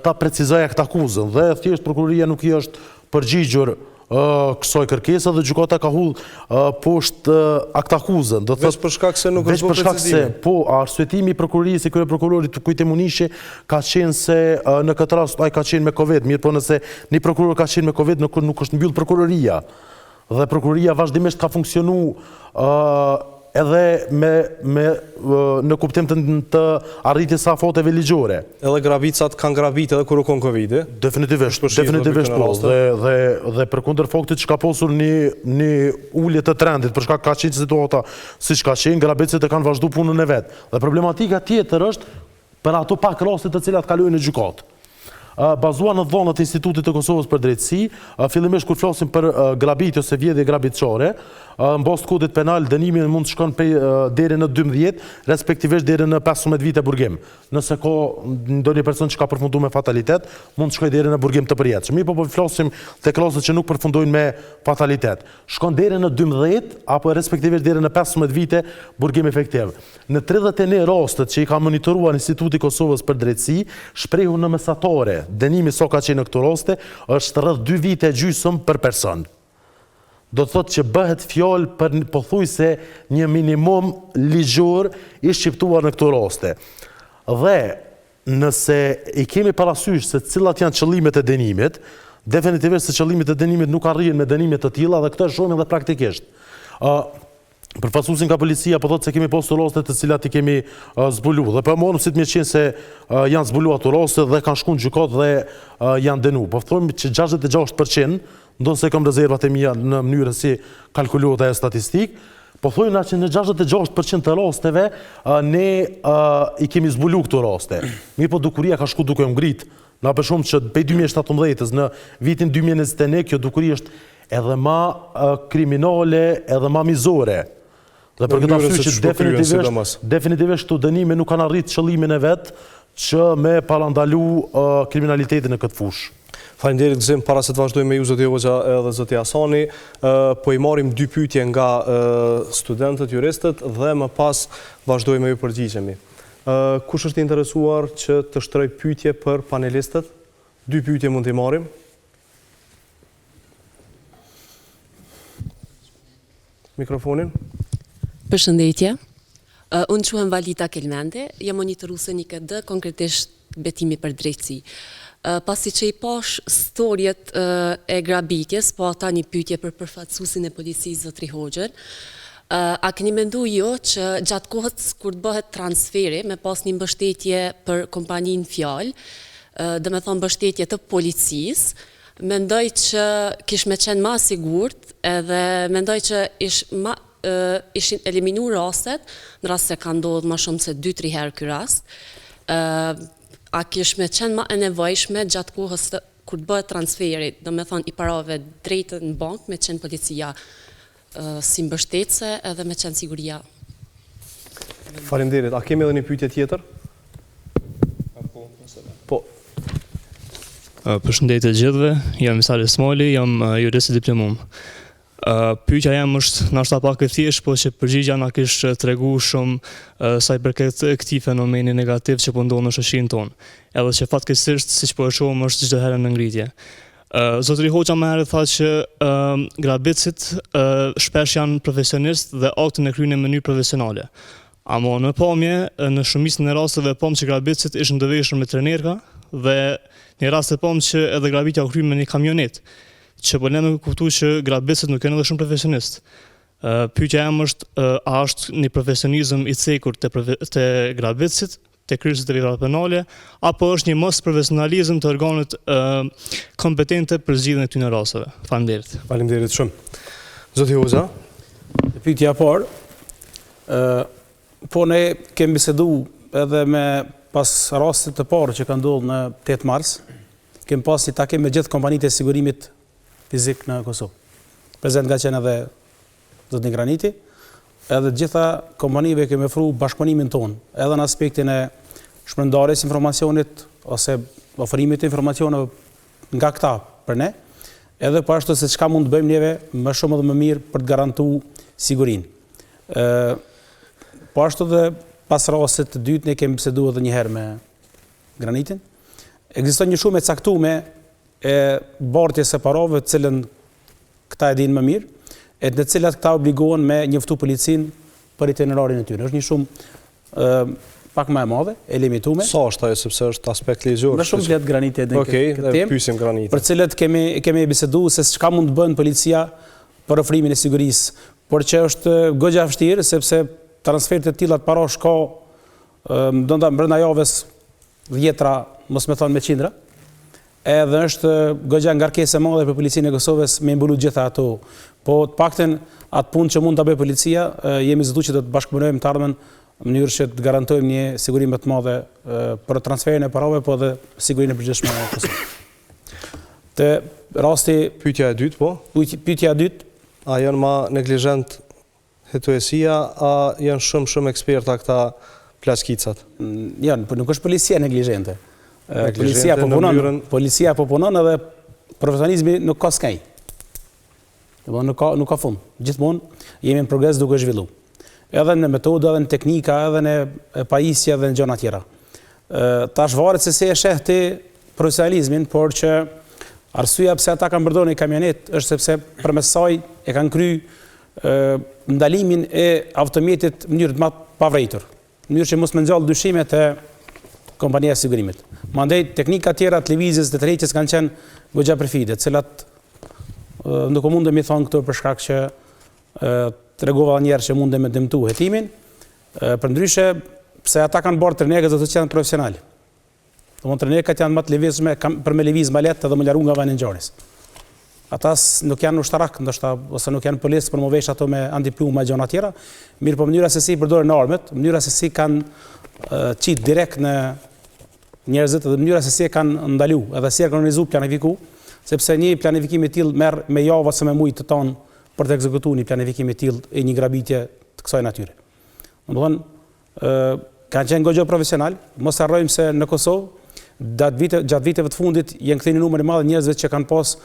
ta precizojë aktakuzën, dhe thjesht prokuroria nuk i është përgjigjur kësaj kërkese dhe gjykata ka hudh poshtë aktakuzën. Do Veç për shkak se nuk është bërë precizimi. Po, arsyetimi i prokurorisë i kryeprokurorit Kujtim Munishi ka qenë se në këtë rast ai ka qenë me Covid, mirëpo nëse një prokuror ka qenë me Covid nuk nuk është mbyllë prokuroria. Dhe prokuroria vazhdimisht ka funksionu edhe me me në kuptim të të arritjes së afateve ligjore. Edhe grabitësat kanë grabit edhe kur u kon Covidi. Definitivisht, definitivisht po. Dhe dhe dhe përkundër faktit që ka pasur një një ulje të trendit për shkak ka qenë situata siç ka qenë, grabitësit e kanë vazhdu punën e vet. Dhe problematika tjetër është për ato pak raste të cilat kalojnë në gjykatë. Bazuar në dhënat e Institutit të Kosovës për Drejtësi, fillimisht kur flasim për grabitje ose vjedhje grabitqare, në bazë të kodit penal dënimi mund të shkon prej deri në 12, respektivisht deri në 15 vite burgim. Nëse ka ndonjë person që ka përfunduar me fatalitet, mund të shkojë deri në burgim të përjetshëm. Mirëpo po flasim tek rastet që nuk përfundojnë me fatalitet. Shkon deri në 12 apo respektivisht deri në 15 vite burgim efektiv. Në 31 rastet që i ka monitoruar Instituti i Kosovës për Drejtësi, shprehu në mesatare. raste, dënimi sa ka qenë në këto raste, është rreth 2 vite e gjysëm për person. Do të thotë që bëhet fjalë për pothuajse një minimum ligjor i shqiptuar në këto raste. Dhe nëse i kemi parasysh se cilat janë qëllimet e dënimit, definitivisht se qëllimet e dënimit nuk arrihen me dënime të tilla dhe këtë e shohim edhe praktikisht. Ë Përfaqësuesi nga policia po thotë se kemi pasur raste të cilat i kemi zbulu dhe po e marrim si të mirëqenë se janë zbulu ato raste dhe kanë shku në gjykatë dhe janë dënu. Po thojmë që 66%, ndonëse kam rezervat e mia në mënyrën si kalkulohet ajo statistikë, po thojmë na që në 66% të rasteve ne i kemi zbulu këto raste. Mirëpo dukuria ka shku duke u ngrit. Na po shohim që prej 2017-ës në vitin 2021 kjo dukuri është edhe ma kriminale, edhe ma mizore. Dhe për këtë arsye që definitivisht, definitivisht këto dënime nuk kanë arrit qëllimin e vet që me parandalu kriminalitetin në këtë fushë. Faleminderit Gëzim, para se të vazhdojmë me ju zoti Hoxha edhe zoti Hasani, po i marrim dy pyetje nga studentët, juristët dhe më pas vazhdojmë me ju përgjigjemi. Kush është i interesuar që të shtrojë pyetje për panelistët? Dy pyetje mund t'i marrim. Mikrofonin. Përshëndetje. Unë quhem Valita Kelmendi, jam monitoruese në IKD, konkretisht Betimi për Drejtësi. Pasi që i pash storjet e grabitjes, pata një pyetje për përfaqësuesin e policisë zotri Hoxhën. A keni mendu ju që gjatë kohës kur të bëhet transferi me pas një mbështetje për kompaninë në fjalë, domethonë mbështetje të policisë, mendoj që kish me qenë ma sigurt edhe mendoj që ish ma ishin eliminu rastet, në rast se ka ndodhë ma shumë se 2-3 herë ky rast, a kish me qenë ma e nevojshme gjatë kohës të, kur të bëhet transferi, domethonë i parave drejt në bankë me qenë policia si mbështetëse edhe me qenë siguria. Faleminderit. A kemi edhe një pyetje tjetër? Po. Përshëndetje të gjithëve, jam Visar Ismajli, jam jurist i diplomum. Pyetja jem është nashta pak e thjeshtë, po që përgjigja na kish tregu shumë sa i përket këtij fenomeni negativ që po ndodh në shoqërinë tonë. Edhe që fatkeqësisht, siç po e shohim, është çdo herë në ngritje. Zotëri Hoxha më herët tha që grabitësit shpesh janë profesionistë dhe aktin e kryejnë në mënyrë profesionale. Amo në pamje, në shumicën e rasteve pamë që grabitësit ishin të veshur me trenerka dhe një rast e pamë që edhe grabitja u kry me një kamionetë, që po lë me kuptu që grabitësit nuk janë edhe shumë profesionistë. Pyetja jem është, a është një profesionizëm i cekur te te grabitësit, te kryerësit e veprave penale, apo është një mosprofesionalizëm të organet kompetente për zgjidhjen e këtyre rasteve? Faleminderit. Faleminderit shumë. Zoti Hoxha. Pyetja e parë, ë po ne kemi bisedu edhe me pas rastit të parë që ka ndodhur në 8 mars, kemi pas një takim me gjithë kompanitë e sigurimit fizik në Kosovë. Prezent ka qenë edhe zotni Graniti, edhe të gjitha kompanive kemi ofru bashkëpunimin tonë, edhe në aspektin e shpërndarjes informacionit ose ofrimit të informacioneve nga këta për ne, edhe po ashtu se çka mund të bëjmë neve më shumë dhe më mirë për të garantu sigurinë. Ë po ashtu dhe pas rastit të dytë ne kemi biseduar edhe një herë me Granitin. Ekziston një shumë e caktume e bartjes së parave, të cilën këta e dinë më mirë, e në të cilat këta obligohen me njoftu policinë për itinerarin e tyre. Është një shumë ë pak më e madhe, e limitume. Sa është ajo sepse është aspekt ligjor? Më shumë flet Graniti edhe okay, këtë temë. Pyesim Granitin. Për cilët kemi kemi biseduar se çka mund të bën policia për ofrimin e sigurisë, por që është goxha vështirë sepse transferte të tilla të parash ka ndoshta brenda javës dhjetra, mos me thonë me qindra, Edhe është goxha ngarkesë e madhe për Policinë e Kosovës me i mbulu gjitha ato. Po të paktën atë punë që mund ta bëjë policia, jemi zotu që do të bashkëpunojmë në të ardhmen në mënyrë që të garantojmë një siguri më të madhe për transferin e parave, po edhe sigurinë e përgjithshme në Kosovë. Te rasti Pyetja e dytë, po? Pyetja e dytë. A janë ma neglizhent Hetuesia, a janë shumë shumë eksperta këta plaçkicat? Janë, po nuk është policia neglizhente. Policia po punon, policia po punon edhe profesionalizmi nuk ka skaj. Do nuk ka nuk ka fund. Gjithmonë jemi në progres duke zhvillu. Edhe në metoda, edhe në teknika, edhe në pajisje edhe në gjëra tjera. Ë tash varet se si e sheh ti. profesionalizmin, por që arsyeja pse ata kanë përdorur një kamionetë është sepse përmes saj e kanë kry ndalimin e automjetit në mënyrë më të pavrejtur, në mënyrë që mos me ngjall dyshime te kompania e sigurimit. Mandej teknika tjera të lëvizjes dhe tërheqjes kanë qenë goxha perfide, të cilat nuk mundem m'i thonë këtu për shkak që tregova një herë që mundem me dëmtu hetimin, Përndryshe, pse ata kanë bartë tërnekët, do të thotë që janë profesional. Domethënë tërnekat janë më të lëvizshme për me lëviz më lehtë edhe me largu nga vendi i ngjarjes. Ata nuk janë ushtarak, ndoshta ose nuk janë policë për m'u vesh ato me antiplumba e gjëra tjera, mirëpo mënyra se si i përdorin armët, mënyra se si kanë qit direkt në njerëzit dhe mënyra se si e kanë ndalu, edhe si e kanë organizu, planifiku, sepse një planifikim i tillë merr me javë ose me muaj të tanë për të ekzekutuar një planifikim i tillë e një grabitje të kësaj natyre. Domethënë, ë kanë qenë goxha profesional, mos harrojmë se në Kosovë gjatë vite, gjatë viteve të fundit janë kthyer një numër i madh njerëzve që kanë pas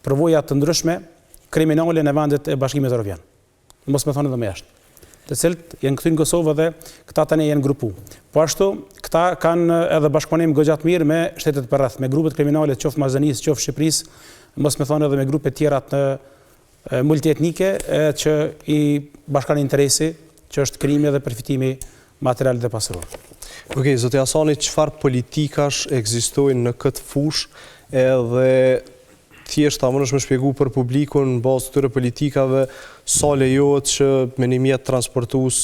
përvoja të ndryshme kriminale në vendet e Bashkimit Evropian. Mos me thonë edhe më jashtë. Të cilët janë kthyer në Kosovë dhe këta tani janë grupu. Po ashtu, këta kanë edhe bashkëpunim goxha të mirë me shtetet përreth, me grupet kriminale qoftë Maqedonisë, qoftë Shqipërisë, mos me thonë edhe me grupe tjera të multietnike e që i bashkon interesi që është krimi dhe përfitimi material dhe pasuror. Okej, zoti Hasani, çfarë politikash ekzistojnë në këtë fushë edhe thjesht a mundesh me shpjegu për publikun në bazë të këtyre politikave sa lejohet që me një mjet transportues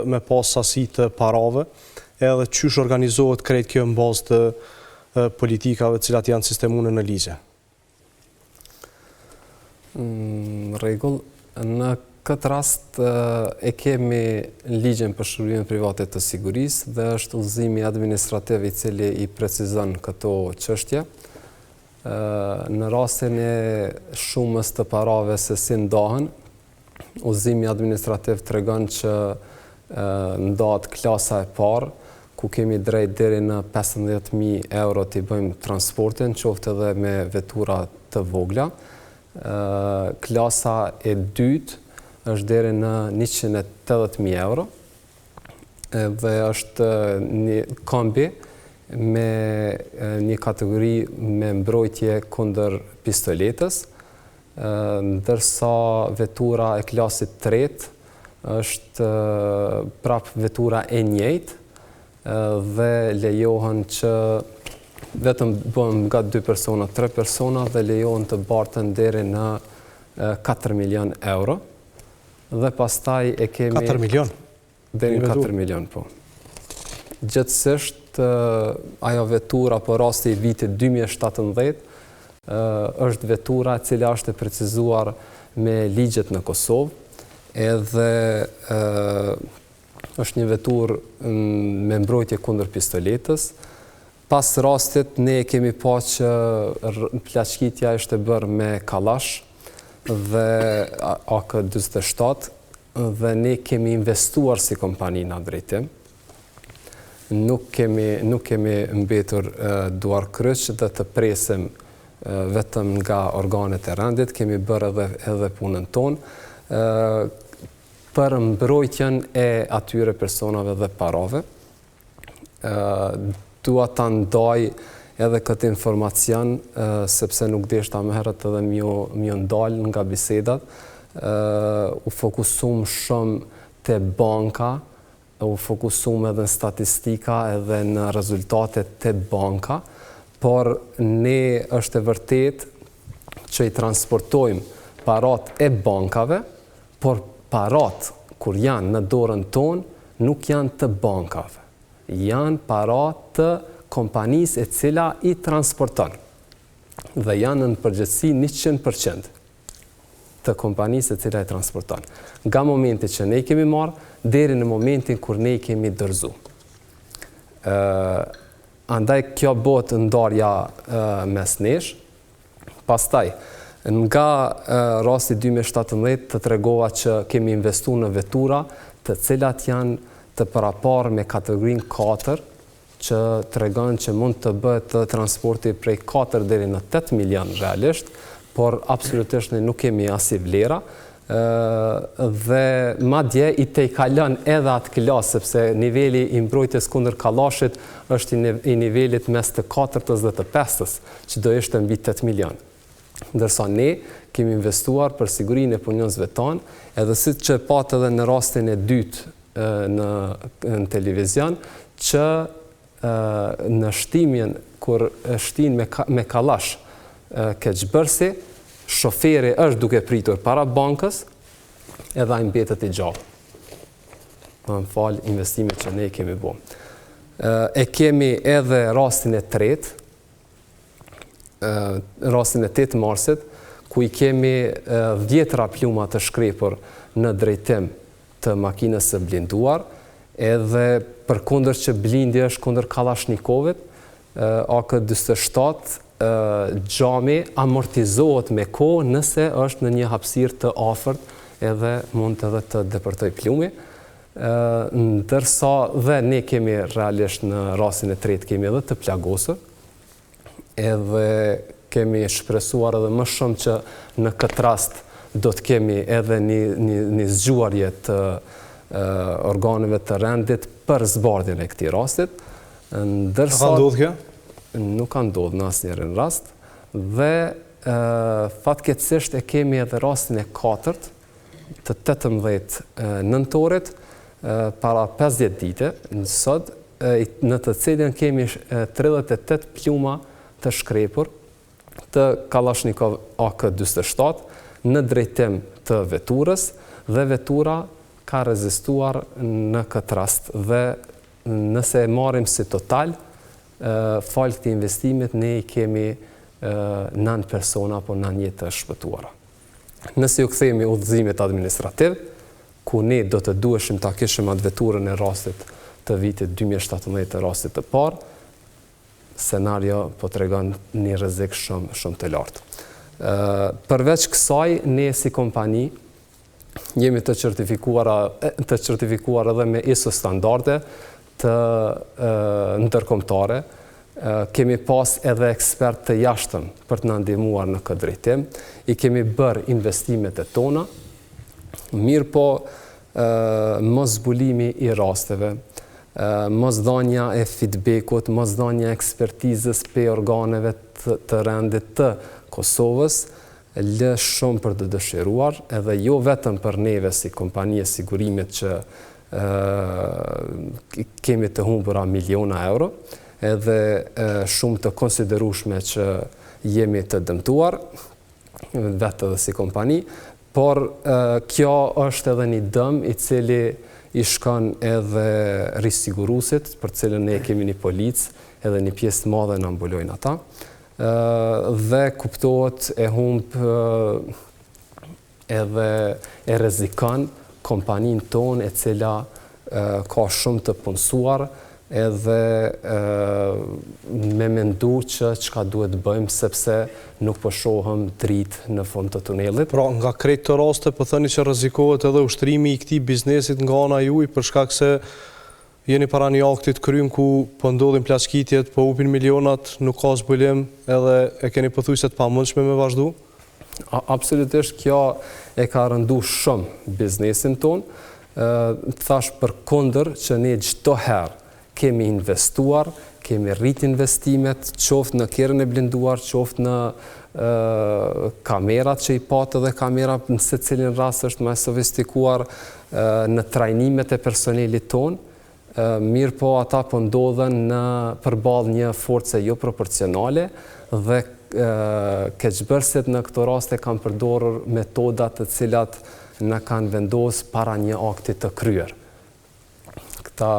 me pas sasi të parave edhe qysh organizohet krejt kjo në bazë të politikave të cilat janë sistemune në ligje? Në rregull, në këtë rast e kemi ligjin për shërbime private të sigurisë dhe është udhëzimi administrativ i cili i precizon këto çështje. Në rastin e shumës të parave se si ndahen, Udhëzimi administrativ tregon që ndahet klasa e parë, ku kemi drejt deri në 15.000 euro t'i bëjmë transportin, qoftë edhe me vetura të vogla. Klasa e dytë është deri në 180.000 euro dhe është një kombi me një kategori me mbrojtje kundër pistoletës, Ndërsa vetura e klasit tretë është prap vetura e njëjtë dhe lejohen që vetëm bëhen nga dy persona, tre persona dhe lejohen të barten deri në 4 milion euro. Dhe pastaj e kemi 4 milion. Deri në 4 milion, po. Gjithsesi, ajo vetura apo rasti i vitit 2017 është vetura e cila është e precizuar me ligjet në Kosovë, edhe është një veturë me mbrojtje kundër pistoletës. Pas rastit ne e kemi pa që plaçkitja ishte bërë me kallash dhe AK-47 dhe ne kemi investuar si kompani në atë drejtim. Nuk kemi, nuk kemi mbetur duarkryq dhe të presim vetëm nga organet e rendit, kemi bërë edhe, edhe punën tonë për mbrojtjen e atyre personave dhe parave. Dua ta ndaj edhe këtë informacion, sepse nuk deshta më herët edhe m'ju, m'ju ndal nga bisedat. U fokusum shumë te banka, u fokusum edhe në statistika edhe në rezultate te banka, por ne është e vërtetë që i transportojmë parat e bankave, Por paratë kur janë në dorën tonë nuk janë të bankave. Janë para të kompanisë e cila i transporton. Dhe janë nën përgjegjësi 100% të kompanisë e cila i transporton. Nga momenti që ne i kemi marrë deri në momentin kur ne i kemi dorëzu. Ë andaj kjo bëhet ndarja mes nesh. Pastaj, nga rasti 2017 të tregova që kemi investu në vetura të cilat janë të paraparë me kategorinë 4, që tregon që mund të bëhet transporti prej 4 deri në 8 milion realisht, por absolutisht ne nuk kemi asnjë vlera. Dhe madje i tejkalon edhe atë klasë sepse niveli i mbrojtjes kundër kallashit është i nivelit mes të katërtës dhe të pestës, që do ishte mbi 8 milion. Ndërsa ne kemi investuar për sigurinë e punonjësve tanë, edhe siç e patë edhe në rastin e dytë në në televizion, që në shtimjen kur shtin me me kallash keqbërësi, shoferi është duke pritur para bankës edhe ai mbetet i gjallë. Më falë investimet që ne kemi bo. E kemi edhe rastin e tretë, rastin e 8 marsit, ku i kemi dhjetra pluma të shkrepur në drejtim të makinës së blinduar, edhe përkundër që blindi është kundër Kallashnikovit, AK 47, xhami amortizohet me kohë nëse është në një hapësirë të afërt edhe mund edhe të depërtojë plumi. Ndërsa dhe ne kemi realisht në rastin e tretë kemi edhe të plagosur, edhe kemi shpresuar edhe më shumë që në këtë rast do të kemi edhe një, një, një zgjuarje të organeve të rendit për zbardhjen e këtij rastit. Ndërsa, ka ndodhur kjo? Nuk ka ndodhur në asnjërin rast dhe fatkeqësisht e kemi edhe rastin e katërt të 18 nëntorit para 50 dite, në sot, në të cilën kemi 38 pluma të shkrepur të Kalashnikov AK-47 në drejtim të veturës dhe vetura ka rezistuar në këtë rast dhe nëse e marrim si total, falë këtij investimit ne i kemi 9 persona apo 9 jetë të shpëtuara. Nëse ju kthehemi udhëzimit administrativ, ku ne do të duheshim ta kishim atë veturën e rastit të vitit 2017 të rastit të parë, skenario po tregon një rrezik shumë shumë të lartë. Ë përveç kësaj ne si kompani jemi të certifikuara të certifikuar edhe me ISO standarde të ndërkombëtare, kemi pas edhe ekspert të jashtëm për të na ndihmuar në këtë drejtim, i kemi bërë investimet e tona, mirëpo moszbulimi i rasteve, mosdhanja e feedbackut, mosdhanja e ekspertizës prej organeve të, të rendit të Kosovës, lë shumë për të dëshiruar, edhe jo vetëm për neve si kompani e sigurimit që kemi të humbura miliona euro, edhe shumë të konsiderueshme që jemi të dëmtuar, vetë edhe si kompani, por kjo është edhe një dëm i cili i shkon edhe risiguruesit, për të cilën ne kemi një policë, edhe një pjesë të madhe na mbulojnë ata. Dhe kuptohet e humb edhe e rrezikon kompaninë tonë e cila ka shumë të punësuar edhe me mendu që çka duhet të bëjmë sepse nuk po shohëm dritë në fund të tunelit. Pra, nga krejt këto raste po thoni që rrezikohet edhe ushtrimi i këtij biznesit nga ana juaj për shkak se jeni para një akti të krym ku po ndodhin plaçkitjet, po hupin milionat, nuk ka zbulim edhe e keni pothuajse të pamundshme me vazhdu? Absolutisht kjo e ka rëndu shumë biznesin tonë, Thash përkundër që ne çdo herë kemi investuar, kemi rrit investimet, qoftë në kerrin e blinduar, qoftë në kamerat që i patë edhe kamera në secilin rast është më e sofistikuar, në trajnimet e personelit tonë, mirëpo ata po ndodhen në përballë një force jo proporcionale dhe keqbërësit në këto raste kanë përdorur metoda të cilat na kanë vendos para një akti të kryer. Këta,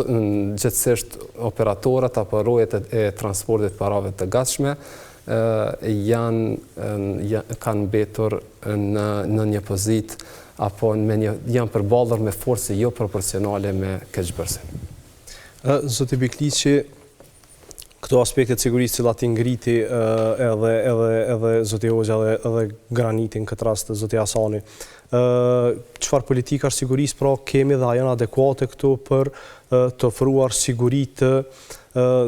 gjegjësisht operatorët apo rojet e transportit parave të gatshme, janë kanë mbetur në në një pozitë apo me një janë përballur me forcë jo proporcionale me keqbërësin. Zoti Bikliqi, këto aspekte të sigurisë të cilat i ngriti edhe edhe edhe zoti Hoxha dhe edhe Graniti në këtë rast zoti Hasani. Ë çfarë politikash sigurisë pra kemi dhe a janë adekuate këto për të ofruar siguri të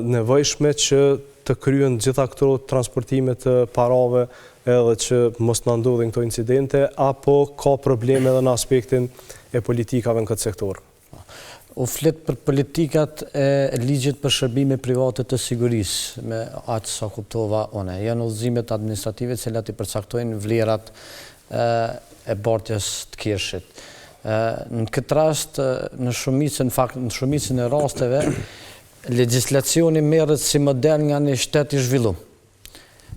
nevojshme që të kryhen gjitha këto transportime të parave edhe që mos të na ndodhin këto incidente, apo ka probleme edhe në aspektin e politikave në këtë sektor? U flet për politikat e ligjit për shërbime private të sigurisë, me aq sa kuptova unë. Janë udhëzimet administrative të cilat i përcaktojnë vlerat e bartjes të keshit. Në këtë rast, në shumicën, në fakt, në shumicën e rasteve, legjislacioni merret si model nga një shtet i zhvillum.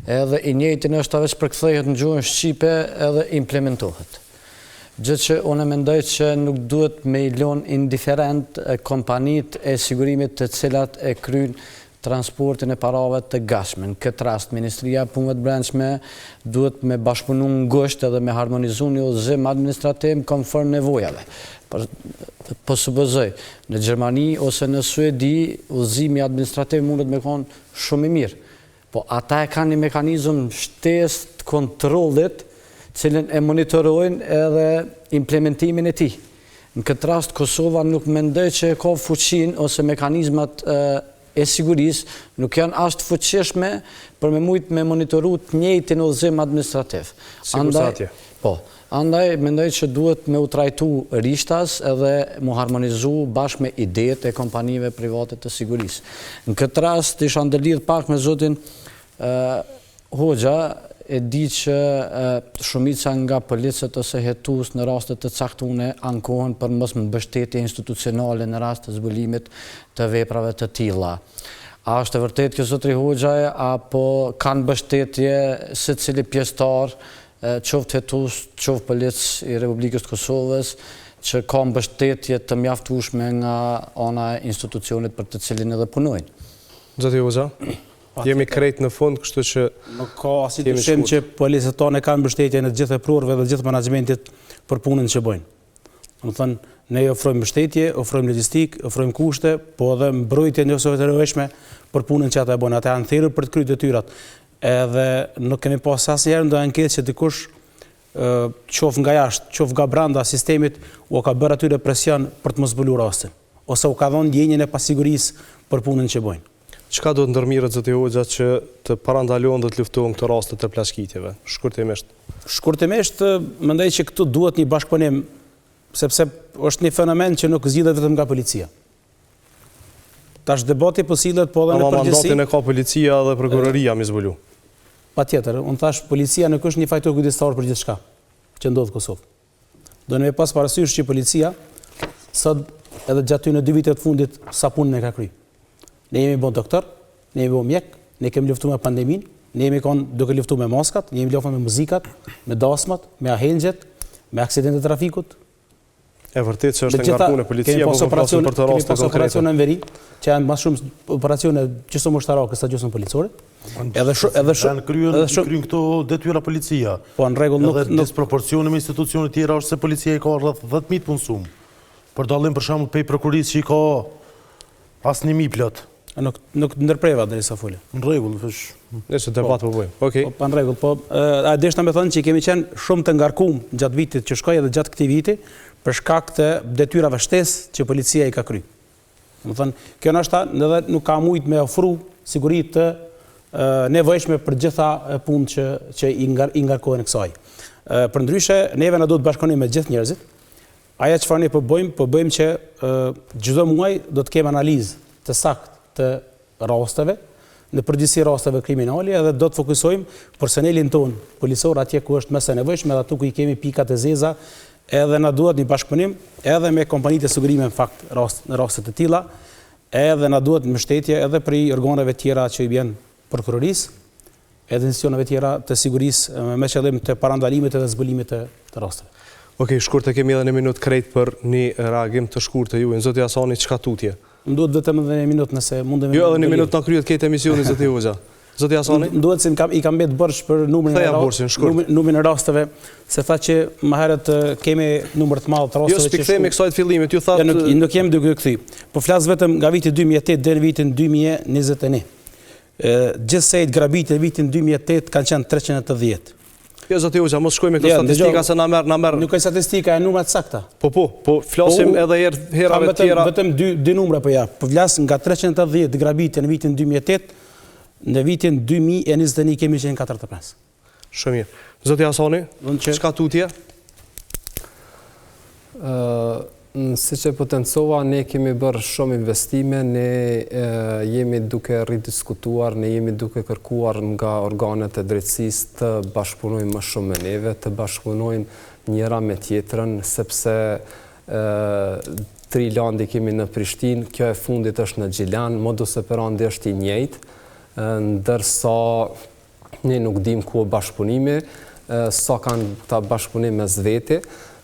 Edhe i njëjti ndoshta veç përkthehet në gjuhën shqipe edhe implementohet. Gjë që unë mendoj që nuk duhet me i lon indiferent kompanitë e sigurimit të cilat e kryjnë transportin e parave të gatshme. Në këtë rast, Ministria e Punëve të Brendshme duhet me bashkëpunu ngushtë edhe me harmonizu një udhëzim administrativ konform nevojave. Po supozoj, në Gjermani ose në Suedi, udhëzimi administrativ mundet me konë shumë i mirë. Po ata e kanë një mekanizëm shtesë të kontrollit, cilin e monitorojnë edhe implementimin e tij. Në këtë rast Kosova nuk mendoj që e ka fuqinë ose mekanizmat e sigurisë nuk janë aq të fuqishme për me mujtë me monitoru të njëjtin udhëzim administrativ. Sikurse atje. Po. Andaj mendoj që duhet me u trajtu rishtas edhe mu harmonizu bashkë me idetë e kompanive private të sigurisë. Në këtë rast isha ndërlidh pak me zotin Hoxha, e di që shumica nga policët ose hetues në raste të caktune ankohen për mos mbështetje institucionale në rast të zbulimit të veprave të tilla. A është e vërtetë kjo zotëri Hoxhaj apo kanë mbështetje secili pjesëtar qoftë hetues, qoftë polic i Republikës të Kosovës, që ka mbështetje të mjaftueshme nga ana e institucionit për të cilin edhe punojnë. Zoti Hoxha, jemi krejt në fund, kështu që Nuk ka asnjë dyshim që policët tonë kanë mbështetjen e të gjithë eprorëve dhe gjithë menaxhmentit për punën që bëjnë. Domethënë, ne i ofrojmë mbështetje, ofrojmë logjistikë, ofrojmë kushte, po edhe mbrojtje nëse është e nevojshme për punën që ata e bëjnë. Ata janë thirrur për të kryer detyrat. Edhe nuk kemi pas asnjëherë ndonjë ankesë që dikush qoftë nga jashtë, qoftë nga brenda sistemit, u ka bërë atyre presion për të mos zbulu rastin, ose u ka dhënë ndjenjën e pasigurisë për punën që bëjnë. Çka duhet ndërmirret zoti Hoxha që të parandalohen dhe të luftohen këto raste të plaçkitjeve? Shkurtimisht. Shkurtimisht, mendoj që këtu duhet një bashkëpunim, sepse është një fenomen që nuk zgjidhet vetëm nga policia. Tash debati po sillet po edhe në përgjithësi. Ama mandatin e ka policia dhe prokuroria mi zbulu. Patjetër, unë thash policia nuk është një fajtor kujdestar për gjithçka që ndodh në Kosovë. Do me pas parasysh që policia sot edhe gjatë këtyre dy viteve të fundit sa punë e ka kry. Ne jemi bo doktor, ne jemi bo mjek, ne kemi luftu me pandeminë, ne jemi kon duke luftu me maskat, ne jemi luftu me muzikat, me dasmat, me ahengjet, me aksidente të trafikut, E vërtetë që është e ngarkuar policia, po po flasim për të raste konkrete. Kemi pas operacione në veri, që janë më shumë operacione gjysmë ushtarake sa gjysmë policore. Edhe shumë edhe shumë kryen edhe shumë kryen këto detyra policia. Po në rregull nuk nuk disproporcioni me institucionet tjera është se policia i ka rreth 10000 punësum. Për dallim për shembull prej prokurorisë që i ka as 1000 plot. Nuk nuk ndërpreva derisa fole. Në rregull, veç. Nëse debat po bëjmë. Okej. Po, pa në rregull, po a deshta me thënë që kemi qenë shumë të ngarkum gjatë vitit që shkoi edhe gjatë këtij viti për shkak të detyrave shtesë që policia i ka kry. Domethënë, kjo ndoshta edhe nuk ka mujt me ofru siguri të nevojshme për gjitha punët që që i ngar, i ngarkohen kësaj. Përndryshe, neve na duhet bashkëpunim me gjithë njerëzit, Ajo çfarë ne po bëjmë, po bëjmë që çdo muaj do të kemi analizë të saktë të rasteve, në përgjithësi rasteve kriminale edhe do të fokusojmë personelin tonë policor atje ku është më se nevojshme edhe aty ku i kemi pikat e zeza, edhe na duhet një bashkëpunim edhe me kompanitë e sigurimeve në fakt rast, në raste të tilla, edhe na duhet mbështetje edhe prej organeve tjera që i bjen prokurorisë, edhe institucioneve tjera të sigurisë me qëllim të parandalimit edhe zbulimit të, të rasteve. Okej, shkurt e kemi edhe një minutë krejt për një reagim të shkurt të juajin. Zoti Hasani, çka tutje? Më duhet vetëm edhe një minutë nëse mundemi. Jo, edhe një minutë na kryhet krejt emisioni zoti Hoxha. Zoti Hasani? Më duhet se kam, i kam mbet borxh për numrin e borxhin, shkurt. Numrin e rasteve, se tha që më herët kemi numër të madh të rasteve jo, që. Jo, s'i kthehemi kësaj të fillimit, ju thatë. Ja, nuk, nuk jemi duke u kthy. Po flas vetëm nga viti 2008 deri në vitin 2021. Gjithsej grabitjet në vitin 2008 kanë qenë 380. Jo, zoti Hoxha, mos shkojmë me këto statistika se na merr, na merr. Nuk është statistika, janë numra të sakta. Po, po, po flasim po, edhe herë herave të tjera. Vetëm dy dy numra po jap. Po flas nga 380 grabitje në vitin 2008. Në vitin 2021 kemi qenë 45. Shumë mirë. Zoti Hasani, çka tutje? Siç e potencova, ne kemi bërë shumë investime, ne jemi duke ridiskutuar, ne jemi duke kërkuar nga organet e drejtësisë të bashkëpunojnë më shumë me neve, të bashkëpunojnë njëra me tjetrën, sepse tri landë i kemi në Prishtinë, kjo e fundit është në Gjilan, modus operandi është i njëjtë, ndërsa Ne nuk dimë ku është bashkëpunimi, sa kanë këta bashkëpunim mes veti,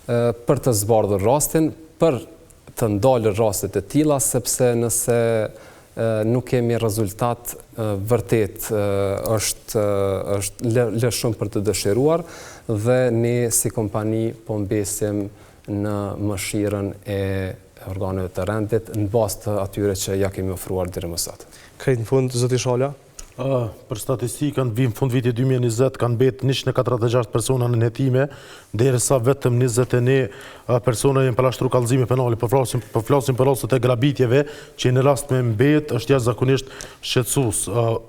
për të zbardhur rastin, për të ndalur rastet e tilla, sepse nëse nuk kemi rezultat vërtet është është lë shumë për të dëshiruar dhe ne si kompani po mbesim në mëshirën e organeve të rendit në bazë të atyre që ja kemi ofruar deri më sot. Krejt në fund, zoti Shala? Për statistikën, në fund vitit 2020 kanë mbetë 146 persona në hetime, derisa vetëm 21 persona janë parashtru kallëzime penale. Po flasim, po flasim për rastet e grabitjeve, që në rast me mbet është jashtëzakonisht shqetësues.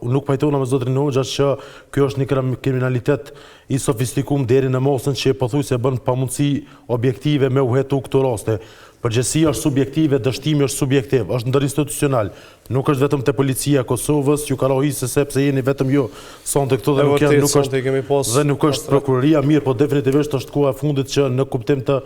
Nuk pajtohna me zotrin Hoxha që kjo është një kriminalitet i sofistikum deri në masën që pothuajse bën pamundësi objektive me u hetu këto raste. Përgjegjësia është subjektive, dështimi është subjektiv, është ndërinstitucional. Nuk është vetëm te policia e Kosovës, ju ka ra hise sepse jeni vetëm ju sonte këtu dhe nuk janë nuk është dhe nuk është prokuroria mirë, po definitivisht është koha e fundit që në kuptim të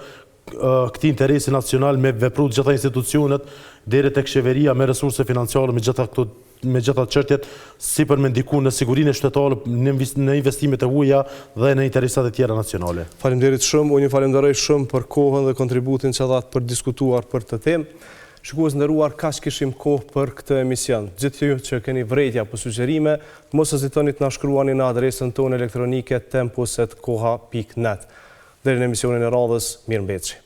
këtij interesi nacional me vepru të gjitha institucionet deri tek qeveria me resurse financiare me gjitha këto me gjitha çështjet si për me ndiku në sigurinë e qytetarëve në në investimet e huaja dhe në interesat e tjera nacionale. Faleminderit shumë, unë ju falenderoj shumë për kohën dhe kontributin që dhatë për të diskutuar për këtë temë. Shikues të nderuar, kaq kishim kohë për këtë emision. Gjithë ju që keni vërejtje apo sugjerime, mos hezitoni të na shkruani në adresën tonë elektronike tempus@koha.net. Deri në emisionin e radhës, mirëmbetshi.